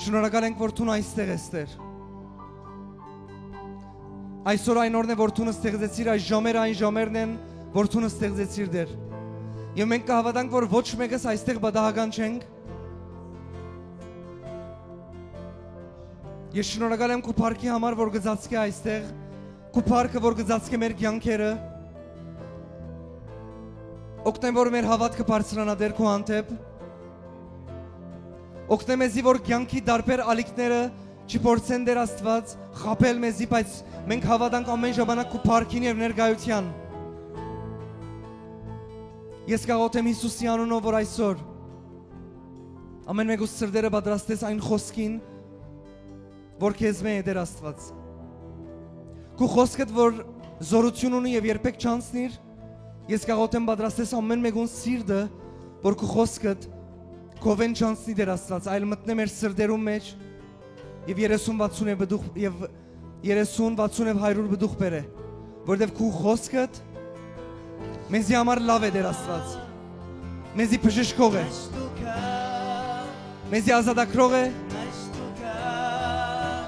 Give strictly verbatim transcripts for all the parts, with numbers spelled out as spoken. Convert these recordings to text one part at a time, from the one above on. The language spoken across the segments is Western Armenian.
Շնորհակալ ենք, որ դուն այստեղ ես, Տէր։ Այսօր այն օրն է, որ դուն ստեղծեցիր, այս ժամերը այն ժամերն են, որ դուն ստեղծեցիր, Տէր։ Եւ մենք կհաւատանք, որ ոչ մեկս այստեղ պատահական չենք։ Ես շնորհակալ եմ քու փառքի համար, որ կը ծածկէ այստեղ, քու փառքը, որ կը ծածկէ մեր կեանքերը։ Օգնեմ, որ մեր հաւատքը բարձրանայ, Տէր, քու հանդէպ։ Օգնե մեզի, որ կեանքի տարբեր ալիքները չփորձեն, Տէր Աստուած, խաբել մեզի, բայց մենք հաւատանք ամէն ժամանակ քու փառքին եւ ներկայութեան։ Ես կաղոթեմ Յիսուսի անունով, որ այսօր ամէն մեկուս սրտերը պատրաստես այն խօսքին, որ քեզմէ է, Տէր Աստուած։ Քու խօսքդ, որ զօրութիւն ունի եւ երբեք չանցնիր, ես կաղոթեմ պատրաստես ամէն մեկուն սիրտը, որ քու խօսքդ քովէն չանցնի, Տէր Աստուած, այլ մտնէ մեր սրտերուն մէջ եւ երեսուն վաթսուն եւ պտուղ, եւ երեսուն վաթսուն եւ հարիւր պտուղ բերէ, որտեւ քու խօսքդ մեզի համար լաւ է, Տէր Աստուած, մեզի բժշկող է, մեզի ազատագրող է,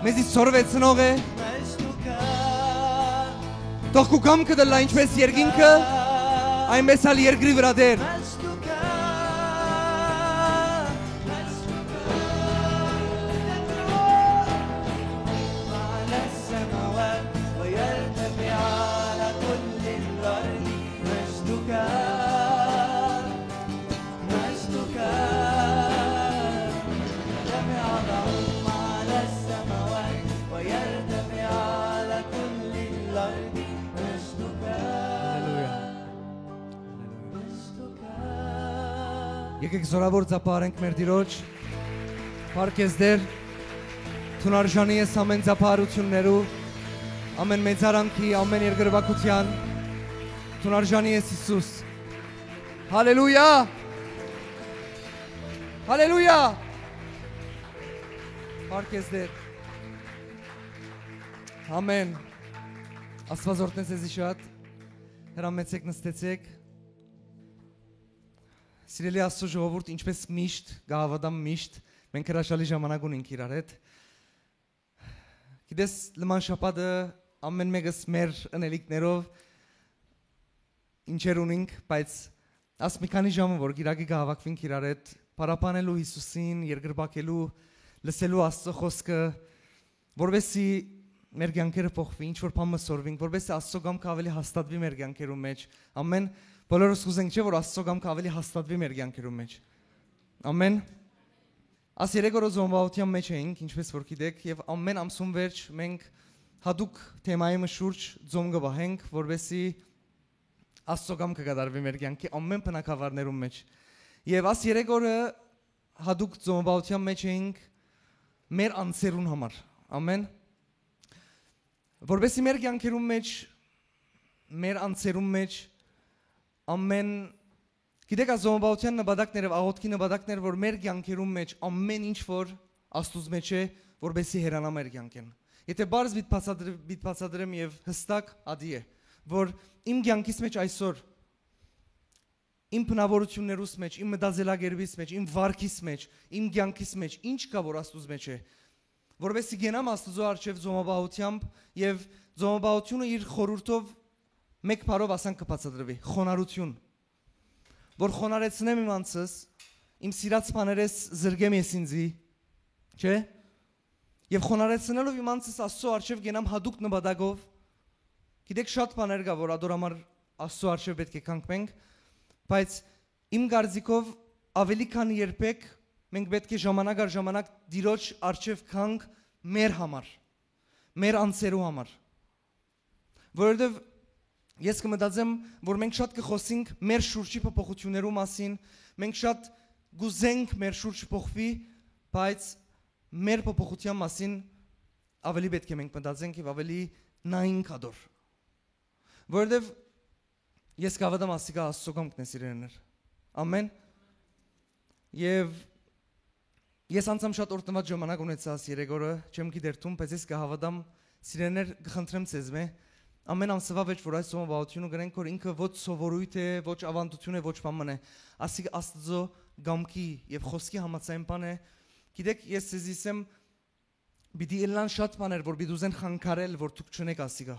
մեզի սորվեցնող է։ Թող քու կամքդ ըլլայ, ինչպես երկինքը, այնպես ալ երկրի վրայ, Տէր։ Հալելույա։ Հալելույա։ Եկեք զորաւոր ծափարենք մեր Տիրոջ։ Փառք ես, Տէր, դուն արժանի ես ամէն ծափարութիւններու, ամէն մեծարանքի, ամէն երկրպագութեան, դուն արժանի ես, Յիսուս։ Հալելույա։ Հալելույա։ Փառք ես, Տէր։ Ամէն։ Աստուած օրհնեցե զի շատ։ Հրամեցեք, նստեցեք։ Սիրելի Աստուծոյ ժողովուրդ, ինչպես միշտ, կհաւատամ միշտ, մենք հրաշալի ժամանակ ունենք իրար հետ։ Գիտես, լման շաբաթը ամէն մեկս մեր ընելիքներով ինչեր ունինք, բայց աս մի քանի ժամը, որ կիրակի կը հաւաքուինք իրար հետ, փառաբանելու Յիսուսին, երկրպագելու, լսելու Աստծո խօսքը, որպեսզի մեր կեանքերը փոխուի, ինչ որ բան մը սորվինք, որպեսզի Աստծո կամքը ավելի հաստատուի մեր կեանքերուն մէջ։ Ամէն։ Բոլորս կ'ուզենք, չէ՞, որ Աստծո կամքը ավելի հաստատուի մեր կեանքերուն մէջ։ Ամէն։ Աս երեք օրը ծոմբաւութեան մէջ էինք, ինչպես որ գիտեք, եւ ամէն ամսուն վերջ մենք յատուկ թեմայի մը շուրջ ծոմ կը պահենք, որպեսզի Աստծո կամքը կատարուի մեր կեանքի ամէն բնագաւառներուն մէջ։ Եւ աս երեք օրը յատուկ ծոմբաւութեան մէջ էինք մեր անձերուն համար։ Ամէն։ Որպեսզի մեր կեանքերուն մէջ, մեր անձերուն մէջ ամէն, գիտեք, այս ծոմբաւութեան նպատակն էր եւ աղօթքի նպատակն էր, որ մեր կեանքերուն մէջ ամէն ինչ որ Աստուծոյ մէջ է, որպեսզի հեռանայ մեր կեանքէն։ Եթե պարզ պիտի բացատրեմ, պիտի բացատրեմ եւ հստակ ատի է, որ իմ կեանքիս մէջ այսօր, իմ բնաւորութիւններուս մէջ, իմ մտածելակերպիս մէջ, իմ վարքիս մէջ, իմ կեանքիս մէջ, ինչ կայ որ Աստուծոյ մէջ է, որպեսզի գնամ Աստուծոյ առջեւ ծոմաբաւութեամբ եւ ծոմաբաւութիւնը իր խորհուրդով, մէկ բառով ասանք կը բացատրուի, խոնարհութիւն, որ խոնարհեցնեմ իմ անձս, իմ սիրած բաներէս զրկեմ ես ինձի, չէ՞։ Եւ խոնարհեցնելով իմ անձս Աստուծոյ առջեւ գնամ յատուկ նպատակով։ Գիտեք, շատ բաներ կայ, որ ատոր համար Աստուծոյ առջեւ պէտք է կանգնենք, բայց իմ կարծիքով ավելի քան երբեք մենք պէտք է ժամանակ առ ժամանակ Տիրոջ առջեւ գանք մեր համար, մեր անձերու համար։ Որովհետեւ ես կը մտածեմ, որ մենք շատ կը խօսենք մեր շուրջի փոփոխութիւններու մասին, մենք շատ կ'ուզենք մեր շուրջ փոխուի, բայց մեր փոփոխութեան մասին ավելի պէտք է մենք մտածենք եւ ավելի նայենք ատոր։ Որովհետեւ ես կհաւատամ, ասիկա Աստուծոյ կամքն է, սիրելիներ։ Ամէն։ Եւ ես անձամ շատ օրհնուած ժամանակ ունեցայ այս երեք օրը, չեմ գիտեր դուն, բայց ես կհաւատամ, սիրելիներ, կխնդրեմ ձեզմէ, ամէն ամսուայ վեճ, որ այս ծոմաբաւութիւնը կրենք, որ ինքը ոչ սովորոյթ է, ոչ աւանդութիւն է, ոչ բան մըն է, ասիկա Աստուծոյ կամքի եւ խօսքի համաձայն բան է, Գիտեք, ես ձեզի ըսեմ, պիտի ըլլան շատ բաներ, որ պիտի ուզեն խանգարել, որ դուք չընեք ասիկա։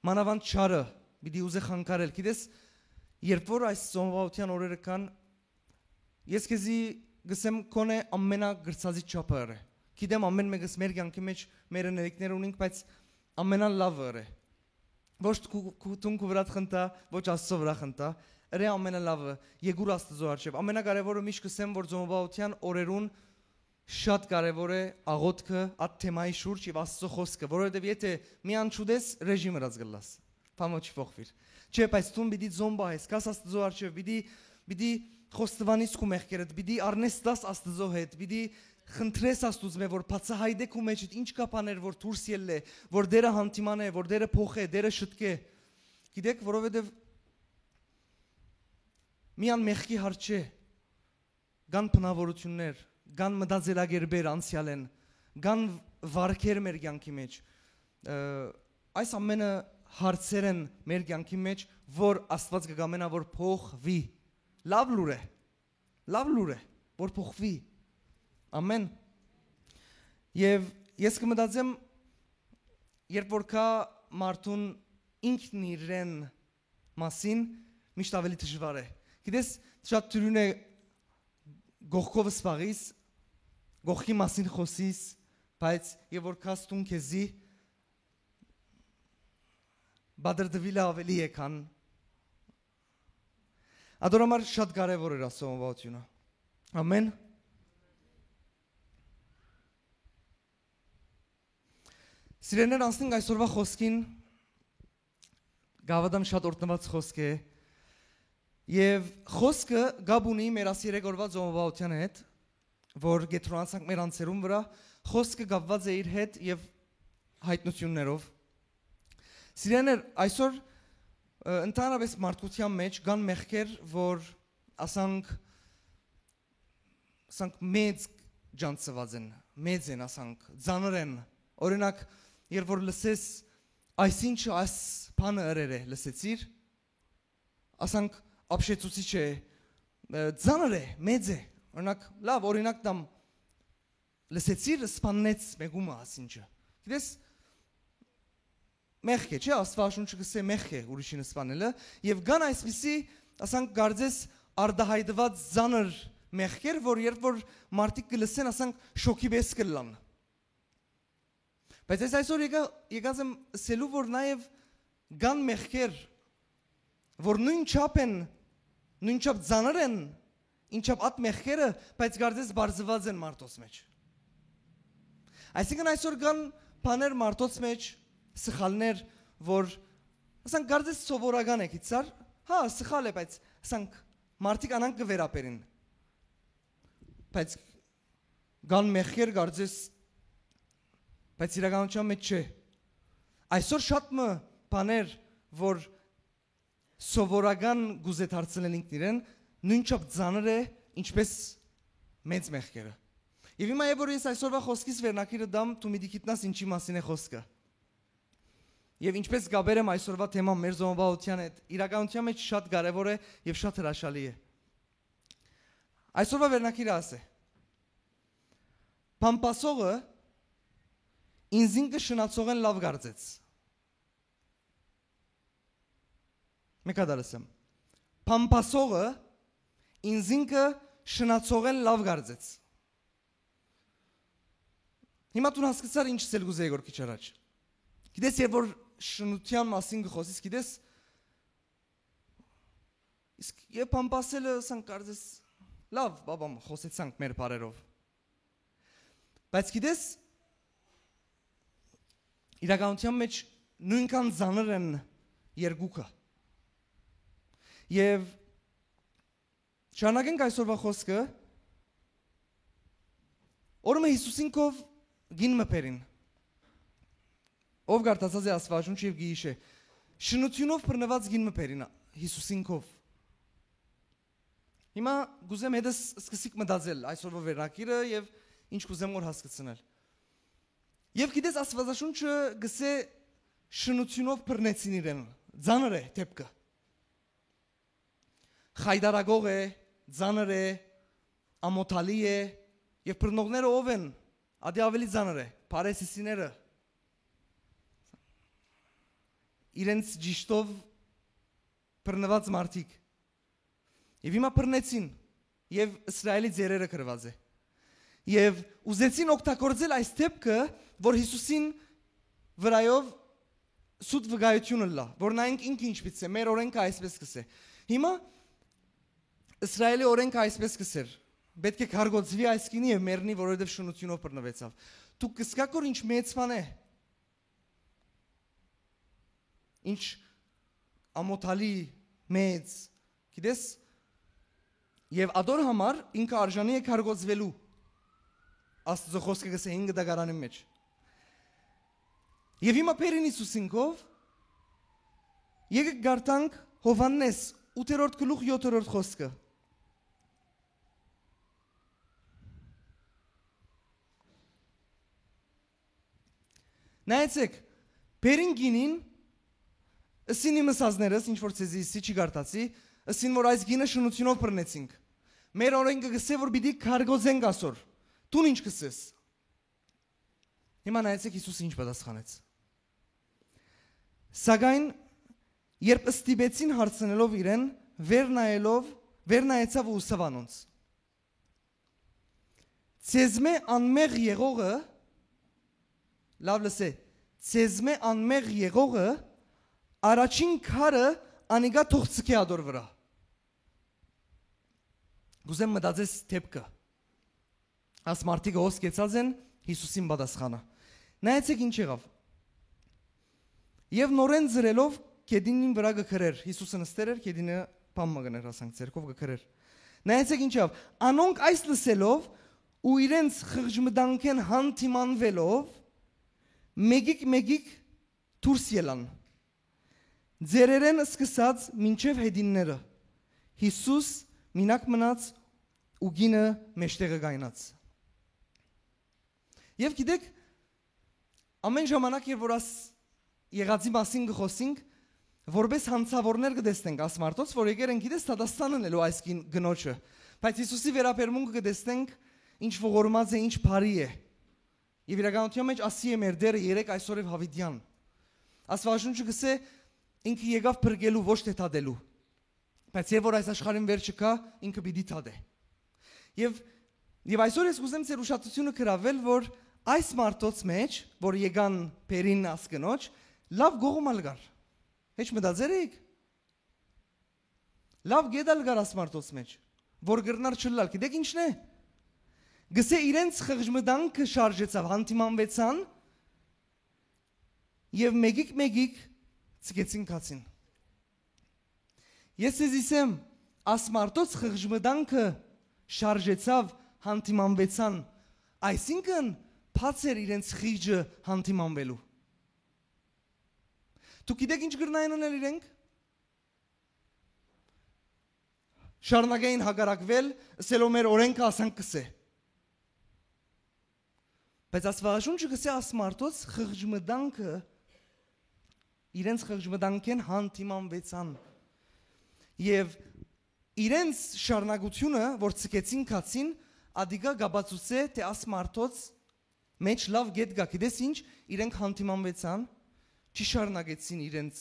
Մանաւանդ չարը պիտի ուզէ խանգարել։ Գիտես, երբ որ այս ծոմովահութեան օրերը կան, ես քեզի կ'ըսեմ, քոնէ ամենակրցածի չափը ըրէ։ Գիտեմ, ամեն մեկս մեր կեանքի մէջ մեր ընելիքներ ունինք, բայց ամենալավը ըրէ։ Ոչ քու, քու, դուն քու վրադ խնդա, ոչ Աստծո վրայ խնդա, ըրէ ամենալավը, եկուր Աստծո առջեւ։ Ամենակարեւորը միշտ կ'ըսեմ, որ ծոմովահութեան օրերուն շատ կարեւոր է աղոթքը, այդ թեմայի շուրջ եւ Աստծո խօսքը, որովհետեւ եթե մի անջուտես, ռեժիմ ըրած կ'ըլլաս։ Բան մը չի փոխուիր։ Չէ, բայց դուն պիտի ծոմ պահես, գաս Աստծո առջեւ, պիտի, պիտի խոստովանես քու մեղքերդ, պիտի առնես դաս Աստծո հետ, պիտի խնդրես Աստուծմէ, որ բացայայտէ քու մէջդ ինչ կայ բաներ, որ դուրս ելլէ, որ Տէրը հանդիմանէ, որ Տէրը փոխէ, Տէրը շտկէ։ Գիտեք, որովհետեւ միան մեղքի հարց չէ, կան բնաւորութիւններ, կան մտածելակերպեր անցեալէն, կան վարքեր մեր կեանքի մէջ։ Ը, այս ամենը հարցեր են մեր կեանքի մէջ, որ Աստուած կը կամենայ որ փոխուի։ Լաւ լուր է, լաւ լուր է, որ փոխուի։ Ամեն։ Եւ ես կը մտածեմ, երբ որ կայ մարդուն ինքն իրեն մասին, միշտ աւելի դժուար է։ Գիտես, շատ դրոյն է կողքովս պաղիս, կողքի մասին խօսիս, բայց եւ որ կաս դուն քեզի, բادر Dvila աւելի է քան։ Ադոր համար շատ կարեւոր էր Աստծո անվայությունը։ Ամեն։ Սիրելիներ, անցնենք այսօրվա խօսքին, կհաւատամ շատ օրհնուած խօսք է, եւ խօսքը կապ ունի մեր աս երեք օրուա ծոմովահութեան հետ, որ կեդրոնացանք մեր անձերուն վրայ, խօսքը կապուած է իր հետ եւ յայտնութիւններով։ Սիրելիներ, այսօր, ը, ընդհանրապես մարդկութեան մէջ կան մեղքեր, որ ասանք, ասանք մեծ ջանցուած են, մեծ են, ասանք, ծանր են։ Օրինակ, երբ որ լսես, այսինչը այս բանը ըրեր է, լսեցիր, ասանք, ապշեցուցիչ է, ը, ծանր է, մեծ է։ Օրինակ, լավ, օրինակ տամ, լսեցիր, սպաննեց մեկումը, ասինչը։ Գիտես, մեղք է, չէ՞, Աստուածաշունչը կ'ըսէ մեղք է ուրիշին սպանելը, եւ կան այսպիսի, ասանք, կարծես արտահայտուած ծանր մեղքեր, որ երբ որ մարդիկ կը լսեն, ասանք, շոկի պես կ'ըլլան։ Բայց ես այսօր եկա-, եկած եմ ըսելու, որ նաեւ կան մեղքեր, որ նոյնչափ են, նոյնչափ ծանր են, ինչապ ատ մեղքերը, բայց կարծես բարձուած են մարդոց մէջ։ Այսինքն այսօր կան բաներ մարդոց մէջ, սխալներ, որ, ասենք, կարծես սովորական է գիցար, հա, սխալ է, բայց, ասենք, մարդիկ անանք կը վերաբերին։ Բայց կան մեղքեր, կարծես, բայց իրականության մէջ չէ։ Այսօր շատ մը բաներ, որ սովորական կ'ուզէ դարձնել ինքն իրեն, նոյնչափ ծանր է, ինչպես մեծ մեղքերը։ Եւ հիմա է, որ ես այսօրվա խոսքիս վերնակիրը դամ, դու պիտի գիտնաս ինչի մասին է խոսքը։ Եւ ինչպես կապեր եմ այսօրվա թեման մեր զոմովահութեան հետ, իրականության մէջ շատ կարեւոր է եւ շատ հրաշալի է։ Այսօրվա վերնակիրը ասէ. «Փամփասողը ինքնին շնացողէն լաւ կարծեց»։ Մէկ հատ ալ ըսեմ. «Փամփասողը ինքնին շնացողէն լաւ կարծեց»։ Հիմա դուն հասկացար ինչ ասել կ'ուզէի գոր քիչ առաջ։ Գիտես, երբ որ շնութեան մասին կը խօսես, գիտես, իսկ եւ փամփասելը, ասենք, կարծես, լաւ, բաբամ, խօսեցանք մեր բարերով։ Բայց գիտես, իրականության մէջ նոյնքան ծանր են երկուքը։ Եւ շարունակենք այսօրվա խոսքը, օրը մը Յիսուսին քով գին մը բերին։ Ով կարդացած է Աստուածաշունչը եւ գիիշ է, շնութիւնով բռնուած գին մը բերին Յիսուսին քով։ Հիմա կ'ուզեմ հետս սկսիկ մտածել այսօրվա վերնակիրը եւ ինչ կ'ուզեմ որ հասկցնել։ Եւ գիտես, Աստուածաշունչը գսե շնութիւնով բռնեցին իրեն, ծանր է դեպքը։ Խայտարակող է, ծանր է, ամոթալի է, Եւ բռնողները ո՞վ են, ատի ավելի ծանր է, փարիսեցիները, իրենց ճիշդով բռնուած մարդիկ։ Եւ հիմա բռնեցին, եւ Իսրայէլի ձեռերը կրուած է։ Եւ ուզեցին օգտագործել այս դէպքը, որ Յիսուսին վրայով սուտ վկայութիւն ըլլայ, որ նայենք ինքը ինչպիսի է, մեր օրէնքը այսպէս կ'ըսէ։ Հիմա Իսրայէլի օրէնքը այսպէս կ'ըսէր. «Պէտք է քարկոծուի այս կինը եւ մեռնի, որովհետեւ շնութիւնով բռնուեցաւ»։ Դուք կ'ըսկաք որ ինչ մեծ բան է, ինչ ամօթալի, մեծ, գիտես, եւ ատոր համար ինքը արժանի է քարկոծուելու։ Աստուծոյ խօսքը կ'ըսէ հինգ դագարանին մէջ։ Եւ հիմա բերին Յիսուսին քով, եկեք կարդանք Յովհաննէս ութերորդ գլուխ յոթերորդ խօսքը։ Նայեցեք, բերին կինին, ըսին իմ ըսածներս, ինչ որ ձեզի ըսի, չի կարդացի, ըսին որ այս կինը շնութիւնով բռնեցինք։ Մեր օրէնքը կ'ըսէ որ պիտի քարկոծենք ասոր։ Դուն ինչ կ'ըսես։ Հիմա նայեցեք Յիսուս ինչ պատասխանեց։ Սակայն երբ ստիպեցին հարցնելով իրեն, վեր նայելով, վեր նայեցաւ ու ըսաւ անոնց. «Ձեզմէ անմեղ եղողը», լաւ լսէ, «ձեզմէ անմեղ եղողը առաջին քարը անիկա թող ձգէ ատոր վրայ»։ Կ'ուզեմ մտածես դէպքը։ Աս մարդիկը հոս կեցած են Յիսուսին պատասխանը։ Նայեցեք ինչ եղաւ։ Եւ նորէն զրելով գետինին վրայ կը քրէր, Յիսուսը նստեր էր, գետինը բան մը կ'ընէր, ասենք, ձեռքով կը քրէր։ Նայեցեք ինչ եղաւ։ Անոնք այս լսելով ու իրենց խղճմտանքէն հանդիմանուելով, մէկիկ-մէկիկ դուրս ելան։ Ծերերէն սկսած մինչեւ հետինները, Յիսուս մինակ մնաց ու կինը մէջտեղը կայնած։ Եւ գիտեք, ամէն ժամանակ, երբ որ աս եղածի մասին կը խօսենք, որպես հանցաւորներ կը տեսնենք աս մարդոց, որ եկեր են, գիտես, դատաստան ընելու այս կին-, կնոջը։ Բայց Յիսուսի վերաբերմունքը կը տեսնենք, ինչ ողորմած է, ինչ բարի է։ Եւ իրականության մէջ ասի է մեր Տէրը երեկ, այսօր եւ յաւիտեան։ Աստուածաշունչը կ'ըսէ, ինքը եկաւ փրկելու, ոչ թե դատելու։ Բայց երբ որ այս աշխարհին վերջը գայ, ինքը պիտի դատէ։ Եւ, եւ այսօր ես կ'ուզեմ ձեր ուշադրութիւնը գրաւել, որ այս մարդոց մէջ, որ եկան բերին աս կնոջ, լաւ կողմ ալ կար։ Հեչ մտածեր էիք։ Լաւ կետ ալ կար աս մարդոց մէջ, որ կրնար չըլլալ։ Գիտեք ինչն է։ Կ'ըսէ իրենց խղճմտանքը շարժեցաւ, հանդիմանուեցան եւ մէկիկ-մէկիկ ձգեցին գացին։ Ես ձեզի ասեմ, աս մարդոց խղճմտանքը շարժեցաւ, հանդիմանուեցան, այսինքն բաց էր իրենց խիղճը հանդիմանուելու։ Դուք գիտեք ինչ կրնային ընել իրենք։ Շարունակեին հակառակվել, ըսելով մեր օրէնքը ասանք կ'ըսէ։ Բայց Աստուածաշունչը կ'ըսէ, աս մարդոց խղճմտանքը, իրենց խղճմտանքէն հանդիմանուեցան։ Եւ իրենց շարունակությունը, որ ցկեցին գացին, ադիկա կ'ապացուցէ, թէ աս մարդոց մէջ լաւ կետ կայ։ Գիտես ինչ, իրենք հանդիմանուեցան, չի շարունակեցին իրենց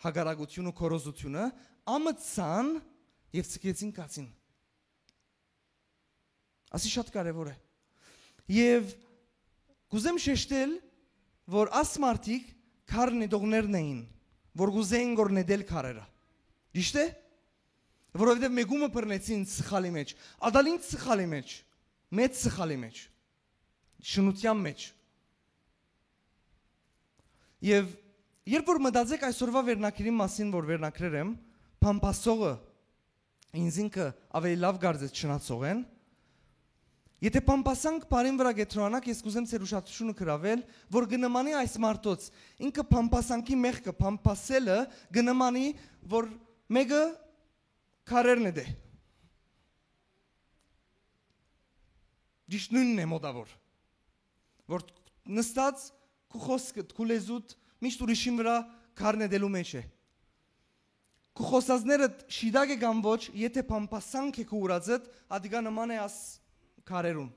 հակառակությունը, քորոզությունը, ամցան եւ ցկեցին գացին։ Ասի շատ կարեւոր է։ Եւ կ'ուզեմ շեշտել, որ աս մարդիկ քար նետողներն էին, որ կ'ուզեին որ նետել քարերը։ Ճիշդ է։ Որովհետեւ մեկումը բռնեցին սխալի մեջ, ատալ ինչ սխալի մեջ, մեծ սխալի մեջ, շնության մեջ։ Եւ երբ որ մտածեք այսօրվա վերնագիրի մասին, որ վերնագրեր եմ, փամփասողը ինձ ինքը ավելի լաւ կարծես չնացողեն, եթե փամփասանք բարին վրա կեդրոնանաք, ես կ'ուզեմ ձեր ուշադրությունը գրավել, որ կը նմանի այս մարդոց, ինքը փամփասանքի մեղքը, փամփասելը կը նմանի, որ մեկը քարերն է դե։ Ճիշտ նույնն է մոտավոր, որ նստած քու խոսքդ, քու լեզուդ միշտ ուրիշին վրա քար նետելու մեջ է։ Քու խոսածներդ շիտակ է կամ ոչ, եթե փամփասանք է քու ուրածդ, ադիկա նման է աս քարերուն։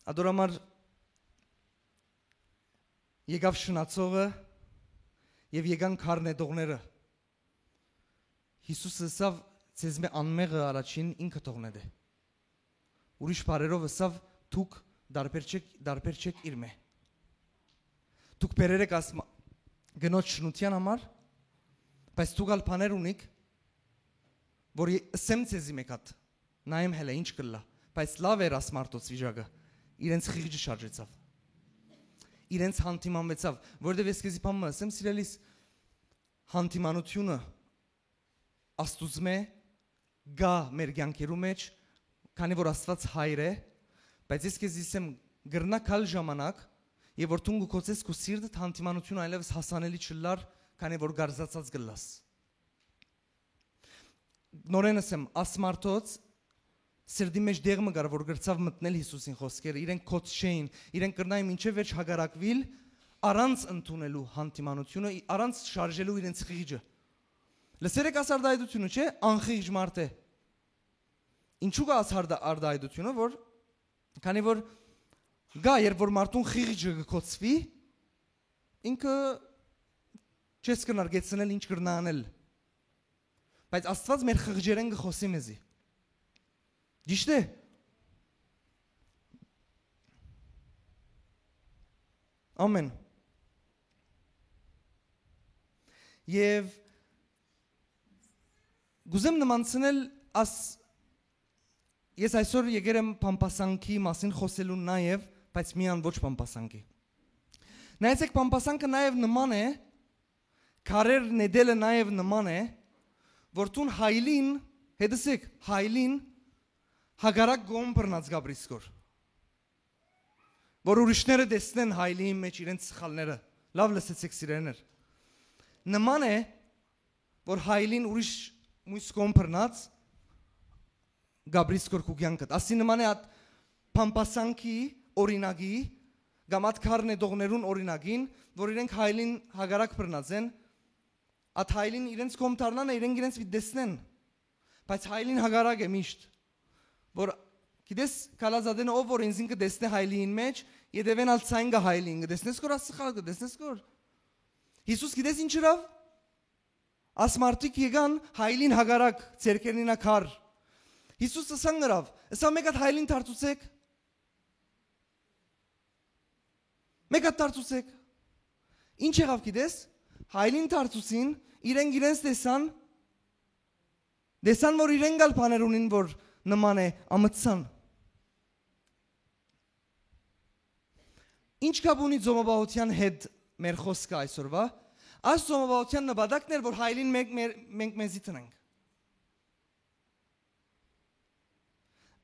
Ատոր համար եկաւ շնացողը եւ եկան քարնետողները։ Յիսուս ըսաւ. «Ձեզմէ անմեղը առաջին ինքը թողնէ դէ»։ Ուրիշ բառերով ըսաւ. «Դուք դարբեր չեք, դարբեր չեք իրմէ։ Դուք բերեր էք ասմա-, կնոջ շնութեան համար, բայց դուք ալ բաներ ունիք, որ ե-, ըսեմ ձեզի մէկ հատ, նայեմ հելէ ինչ կ'ըլլայ»։ Բայց լաւ էր աս մարդոց վիճակը, իրենց խիղճը շարժեցաւ, իրենց հանդիմանուեցաւ, որովհետեւ ես քեզի բան մը ըսեմ, սիրելիս, հանդիմանութիւնը Աստուծմէ կայ մեր կեանքերու մէջ, քանի որ Աստուած հայր է, բայց ես քեզի ըսեմ, կրնայ գալ ժամանակ, եւ որ դուն կը գոցես քու սիրտդ, հանդիմանութիւնը այլեւս հասանելի չ'ըլլար, քանի որ կարծացած կ'ըլլաս։ Նորէն ըսեմ, աս մարդոց սիրտի մէջ տեղ մը կար, որ կրցաւ մտնել Յիսուսին խօսքերը, իրենք գոց չէին, իրենք կրնային մինչեւ վերջ հակառակուիլ, առանց ընդունելու հանդիմանութիւնը, ի-, առանց շարժելու իրենց խիղճը։ Լսեր եք աս արտայայտութիւնը, չէ՞, անխիղճ մարդ է։ Ինչու կայ աս արտա-, արտայայտութիւնը, որ, քանի որ կայ, երբ որ մարդուն խիղճը կը գոցուի, ինքը չես կրնար կեցնել ինչ կրնայ անել։ Բայց Աստուած մեր խղճերէն կը խօսի մեզի։ Ճիշդ է։ Ամեն։ Եւ կ'ուզեմ նմանցնել աս, ես այսօր եկեր եմ բամբասանքի մասին խօսելու նաեւ, բայց միան ոչ բամբասանքի։ Նայեցեք, բամբասանքը նաեւ նման է, քարեր նետելը նաեւ նման է, որ դուն հայլին, հետս եք, հայլին հակառակ կողմ բռնած կ'ապրիս, որ ուրիշները տեսնեն հայլիի մեջ իրենց սխալները։ Լաւ լսեցեք, սիրելիներ։ Նման է, որ հայլին ուրիշ մյուս կողմ բռնած կ'ապրիս քու կեանքդ։ Ասի նման է այդ բամբասանքի օրինակի կամ այդ քարնետողներուն օրինակին, որ իրենք հայլին հակառակ բռնած են, այդ հայլին իրենց կողմ դառնան, իրենք իրենց պիտի տեսնեն, բայց հայլին հակառակ է միշտ, որ գիտես, քալած ատենը ով որ ինձին կը տեսնէ հայլիին մեջ, ետեւէն ալ ցայն կը հայլին, կը տեսնես որ սխալ, կը տեսնես որ։ Յիսուս գիտես ինչ ըրաւ։ Աս մարդիկ եկան հայլին հակառակ, ձեռքերնին ա քար։ Յիսուս ըսան ըրաւ, ըսա, «Մէկ հատ հայլին դարձուցեք»։ Մէկ հատ դարձուցեք։ Ինչ եղաւ գիտես։ Հայլին դարձուցին, իրենք իրենց տեսան, տեսան որ իրենք ալ բաներ ունին որ նման է, ամցան։ Ինչ կապ ունի ծոմապահութեան հետ մեր խօսքը այսօրվա։ Այս ծոմապահութեան նպատակն էր որ հայլին մենք, մեր, մենք մեզի տնենք։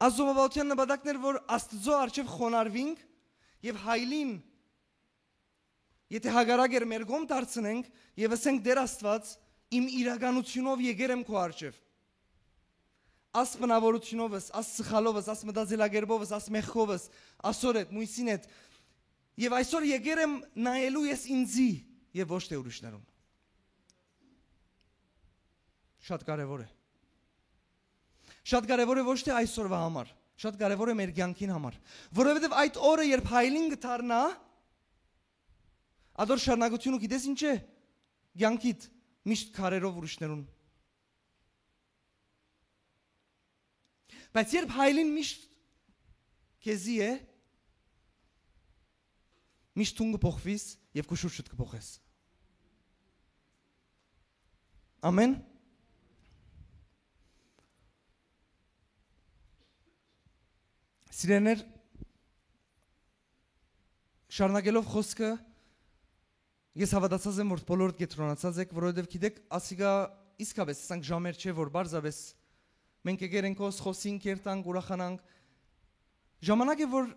Այս ծոմապահութեան նպատակն էր որ Աստծո առջեւ խոնարհվինք եւ հայլին, եթե հակառակ էր, մեր կողմ դարձնենք եւ ասենք. «Տէր Աստուած, իմ իրականութիւնով եկեր եմ քո առջեւ, աս բնաւորութիւնովս, աս սխալովս, աս մտածելակերպովս, աս մեղքովս, ասոր հետ, մոյսին հետ, եւ այսօր եկեր եմ նայելու ես ինձի եւ ոչ թէ ուրիշներուն»։ Շատ կարեւոր է։ Շատ կարեւոր է ոչ թէ այսօրվա համար, շատ կարեւոր է մեր կեանքին համար, որովհետեւ այդ օրը, երբ հայլին կը դառնայ, ատոր շարունակությունը գիտես ինչ է, կեանքիդ միշտ քարերով ուրիշներուն։ Բայց երբ հայլին միշտ քեզի է, միշտ դուն կը փոխվիս եւ քու շուրջդ կը փոխես։ Ամեն։ Սիրելիներ, շարունակելով խօսքը, ես հաւատացած եմ որ բոլորդ կեդրոնացած եք, որովհետեւ գիտեք, ասիկա իսկապես, ասենք, ժամեր չէ որ պարզապես մենք եկեր ենք, հոս խօսինք, երթանք, ուրախանանք։ Ժամանակ է որ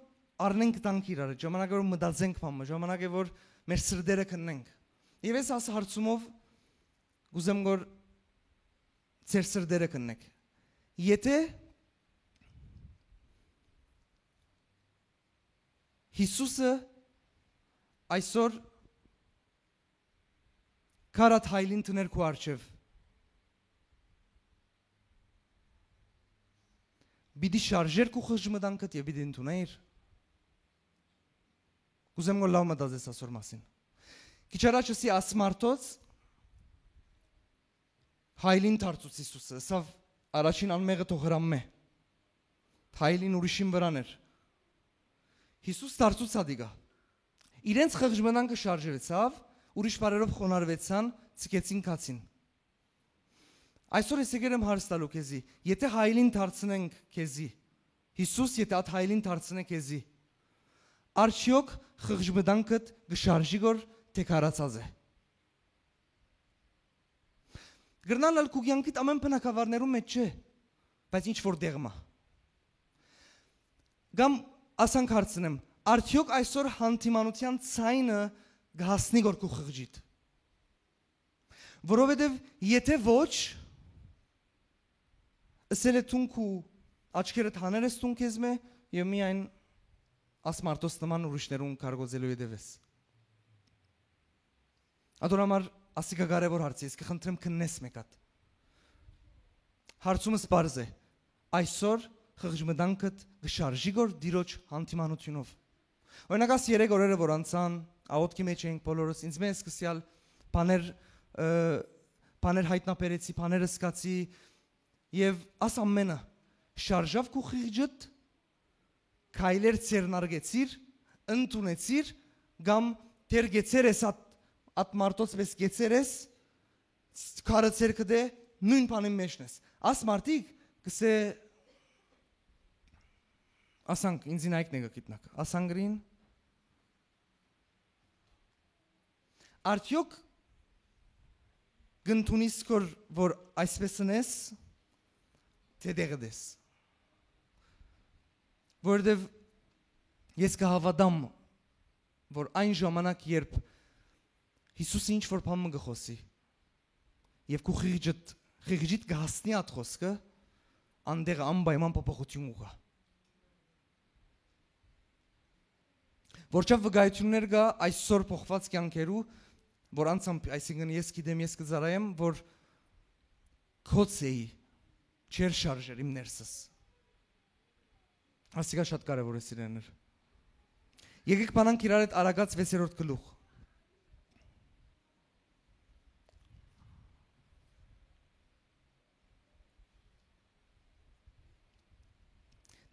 առնենք, տանք իրար հետ, ժամանակ է որ մտածենք բան մը, ժամանակ է որ մեր սրտերը քննենք։ Եվ ես աս հարցումով կ'ուզեմ որ ձեր սրտերը քննեք։ Եթե Յիսուսը այսօր քարատ հայլին տներ քու առջև, պիտի շարժեր քու խժմտանքդ եւ պիտի ընդունեիր։ Կ'ուզեմ որ լաւ մտածես ասոր մասին։ Քիչ առաջ ըսի, աս մարդոց հայլին դարձուց Յիսուսը, ըսաւ, առաջին անմեղը թող հրամմէ։ Հայլին ուրիշին վրան էր։ Յիսուս դարձուց ատիկա։ Իրենց խղճ մտանքը շարժեցաւ, ուրիշ բարերով խոնարհուեցան, ցկեցին, գացին։ Այսօր ես եկեր եմ հարց տալու քեզի, եթե հայլին դարձնենք քեզի, Յիսուս, եթե այդ հայլին դարձնէ քեզի, արդյոք խղճ մտանքդ կը շարժի գոր, թէ քարացած է։ Կրնալ ալ քու կեանքիդ ամէն բնակավարներու մէջ չէ, բայց ինչ որ դեղ մը։ Կամ ասանք հարցնեմ, արդյոք այսօր հանդիմանութեան ցայնը կը հասնի գոր քու խղճիդ։ Որովհետեւ եթե ոչ, ըսել է, դուն քու աչքերդ հաներ ես դուն քեզմէ, եւ միայն աս մարդոց նման ուրիշներուն կարգոծելու ետեւես։ Ատոր համար ասիկա կարեւոր հարց է, ես կը խնդրեմ քննես մէկ հատ։ Հարցումս պարզ է. այսօր խղճ մտանքդ կը շարժի գոր Տիրոջ հանդիմանութիւնով։ Օրինակ, աս երեք օրերը որ անցան, աղօթքի մէջ էինք բոլորս, ինձ մէ սկսեալ բաներ, ը, բաներ յայտնաբերեցի, բաներ սկացի, եւ աս ամենը շարժաւ քու խիղճդ, քայլեր ձեռնարկեցիր, ընդունեցիր, կամ դեռ գեցեր ես, ատ, ատ մարդոց պէս գեցեր ես, քարը ձեռքդ է, նոյն բանին մէջն ես։ Աս մարդիկ կսե, ասանք, ինձին այգն է կը գիտնաք, ասանք գրին, արդյոք կընդունիս քոր որ այսպես ընես, թէ դեղդ ես։ Որովհետեւ ես կը հաւատամ, որ այն ժամանակ, երբ Յիսուսը ինչ որ բան մը կը խօսի, եւ քու խիղճդ, խիղճիդ կը հասնի այդ խօսքը, անդեղ անպայման փոփոխություն կու գայ։ Որչափ վկայություններ կայ այսօր փոխուած կեանքերու, որ անցան, այսինքն ես գիտեմ, ես կը ծառայեմ, որ գոց էի, չէր շարժեր իմ ներսս։ Ասիկա շատ կարեւոր է, սիրելիներ։ Եկեք բանանք իրար հետ Արագած վեցերորդ գլուխ։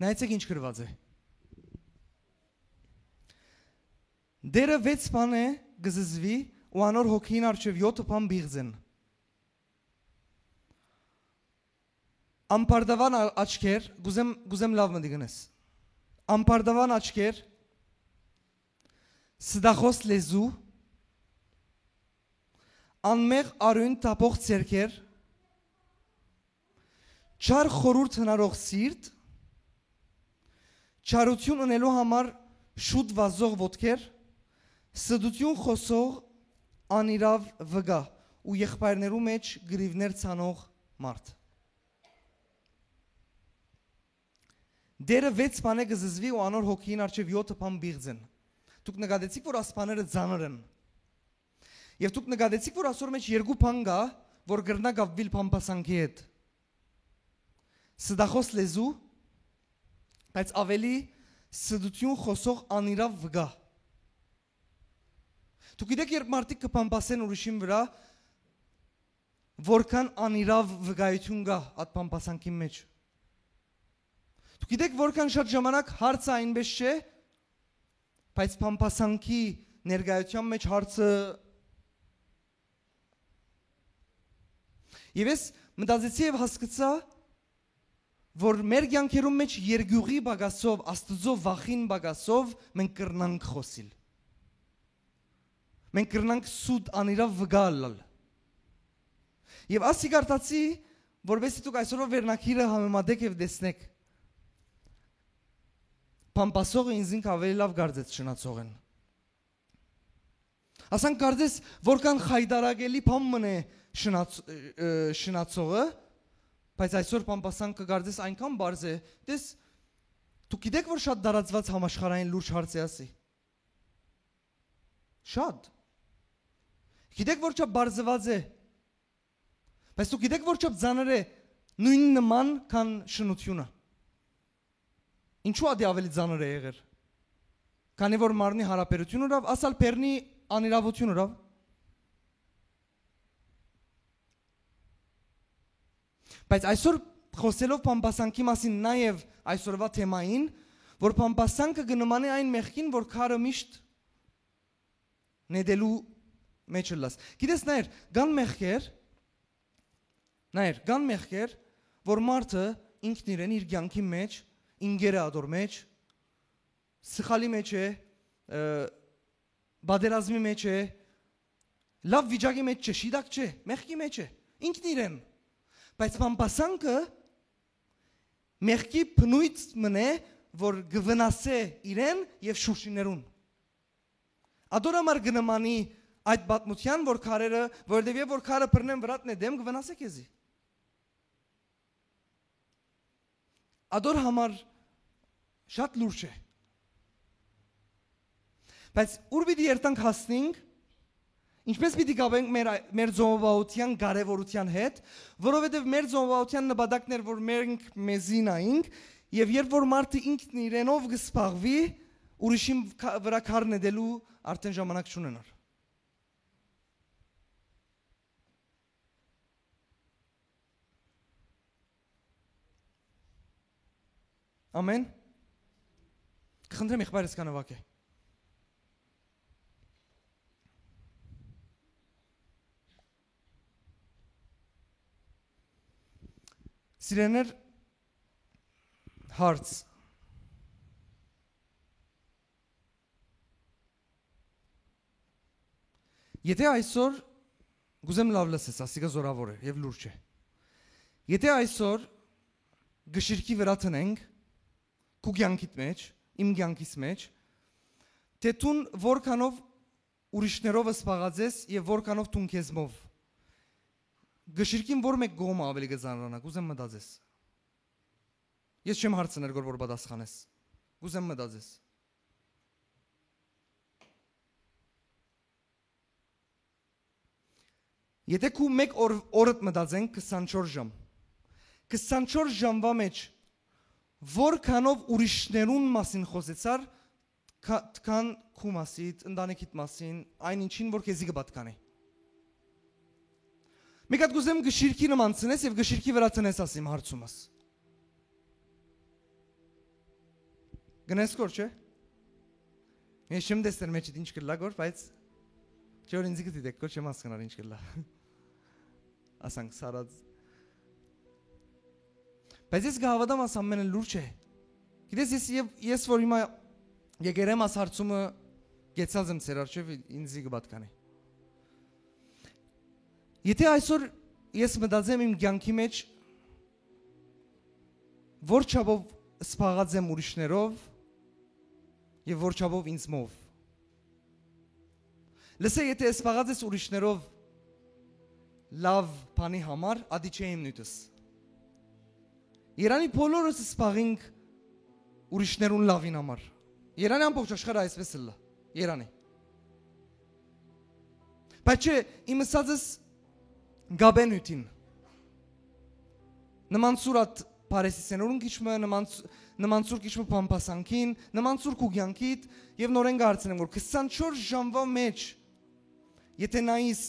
Նայեցեք ինչ գրուած է. «Տէրը վեց բանէ կը զզուի ու անոր հոգիին առջեւ եօթը բան պիղծեն»։ Ամբարտաւան ա-, աչքեր, կ'ուզեմ, կ'ուզեմ լաւ մտի գնես։ Ամբարտաւան աչքեր, ստախոս լեզու, անմեղ արիւն թափող ձեռքեր, չար խորհուրդ հնարող սիրտ, չարութիւն ընելու համար շուտ վազող ոտքեր, ստութիւն խօսող անիրաւ վկայ ու եղբայրներու մէջ կռիւներ ցանող մարդ։ Տէրը վեց բանէ կը զզուի ու անոր հոգիին առջեւ եօթը բան պիղծեն։ Դուք նկատեցիք, որ աս բաները ծանր են։ Եւ դուք նկատեցիք, որ ասոր մէջ երկու բան կայ, որ կրնայ կապուիլ բամբասանքի հետ։ Ստախոս լեզու, բայց աւելի ստութիւն խօսող անիրաւ վկայ։ Դուք գիտեք, երբ մարդիկ կը բամբասեն ուրիշին վրայ, որքան անիրաւ վկայութիւն կայ այդ բամբասանքին մէջ։ Դուք գիտեք, որքան շատ ժամանակ հարցը այնպես չէ, բայց բամբասանքի ներկայութեան մէջ հարցը։ Եւ ես մտածեցի եւ հասկացայ, որ մեր կեանքերուն մէջ երկիւղի պակասով, Աստուծոյ վախին պակասով մենք կրնանք խօսիլ։ Մենք կրնանք սուտ անիրաւ վկայ ըլլալ։ Եւ ասի կարդացի, որպեսզի դուք այսօրվա վերնագիրը համեմատեք եւ տեսնեք։ Բամբասողը ինքզինք աւելի լաւ կարծեց շնացողէն։ Ասանք կարծես որքան խայտարակելի բան մըն է շնաց-, ը, ը, շնացողը, բայց այսօր բամբասանքը կարծես այնքան պարզ է։ Տես, դուք գիտեք, որ շատ տարածված համաշխարհային լուրջ հարց է ասի։ Շատ։ Գիտեք, որ չափ պարզված է։ Բայց դուք գիտեք, որ չափ ծանր է նոյն նման, քան շնութիւնը։ Ինչու՞ ատի աւելի ծանր է եղեր։ Քանի որ մարմնի յարաբերութիւն ըրաւ, ասալ բերնի անիրաւութիւն ըրաւ։ Բայց այսօր, խօսելով բամբասանքի մասին, նաեւ այսօրուայ թեմային, որ բամբասանքը կը նմանէ այն մեղքին, որ քարը միշտ նետելու մէջ ըլլաս։ Գիտես, նայր, կան մեղքեր, նայր, կան մեղքեր, որ մարդը ինքն իրեն իր կեանքի մէջ, ինքն է ատոր մէջ, սխալի մէջ է, ը, պատերազմի մէջ է, լաւ վիճակի մէջ չէ, շիտակ չէ, մեղքի մէջ է, ինքն իրեն։ Բայց բամբասանքը մեղքի բնոյթ մըն է, որ կը վնասէ իրեն եւ շուրջիներուն։ Ատոր համար կը նմանի այդ պատմութեան, որ քարերը, որովհետեւ եւ որ քարը բռնեն վրադ նետեմ, կը վնասէ քեզի։ Ատոր համար շատ լուրջ է։ Բայց ո՞ւր պիտի երթանք, հասնենք, ինչպե՞ս պիտի կապենք մեր, մեր ծովաուտեան կարեւորութեան հետ, որովհետեւ մեր ծովաուտեան նպատակն էր, որ մենք մեզի նայենք, եւ երբ որ մարդը ինքն իրենով կը զբաղուի, ուրիշին ք-, վրայ քար նետելու արդեն ժամանակ չունենար։ Ամեն։ Կխնդրեմ, եղբայրս կա նվագե։ Սիրեներ, հարց։ Եթե այսօր, կուզեմ լաւ լսես, ասիկա զօրաւոր է եւ լուրջ է։ Եթե այսօր կշիռքի վրայ դնենք, քու կեանքիդ մէջ, իմ կեանքիս մէջ, թէ դուն որքանով ուրիշներով զբաղած ես եւ որքանով դուն քեզմով, կշիռքին որ մէկ կողմը աւելի կը ծանրանայ, կուզեմ մտածես։ Ես չեմ հարցներ, որ, որ պատասխանես։ Կուզեմ մտածես։ Եթե քու մէկ օր, օրդ մտածենք, քսանչորս ժամ, քսանչորս ժամվա մէջ որքանով ուրիշներուն մասին խօսեցար, քա-, քան քու մասիդ, ընտանիքիդ մասին, այն ինչին, որ քեզի կը պատկանէ։ Մի կատ կուզեմ կշիռքի նման ցնես եւ կշիռքի վրայ տնես, ասիմ հարցումս։ Գնես կոր, չէ՞։ Ես չեմ տեսներ մեջիդ ինչ կլա կոր, բայց չէ՞ որ ինձի կդիտեք կոր, չեմ հասկնար ինչ կլա։ Ասանք սարած։ Բայց ես կհաւատամ, աս ամենը լուրջ է։ Գիտես, ես, եւ, ես որ հիմա եկեր եմ, աս հարցումը գեցած եմ ձեր առջեւ, ինձի կը պատկանէ։ Եթե այսօր ես մտածեմ իմ կեանքի մէջ, որ չափով սպաղած եմ ուրիշներով եւ որ չափով ինձմով։ Լսե, եթե սպաղած ես ուրիշներով լաւ բանի համար, ադի չէ իմ նիւթս։ Երանի բոլորս սպաղինք ուրիշներուն լավին համար։ Երանի ամբողջ աշխարհը այսպես ըլլա։ Երանի։ Բայց չէ, իմ ըսածս գաբե նիւթին։ Նման սուրատ Փարեսի սենորուն քիչ մը, նման ս-, նման սուր քիչ մը բամբասանքին, նման սուր քու կեանքիդ, եւ նորեն կհարցնեմ, որ քսանչորս ժամվա մէջ, եթե նայիս,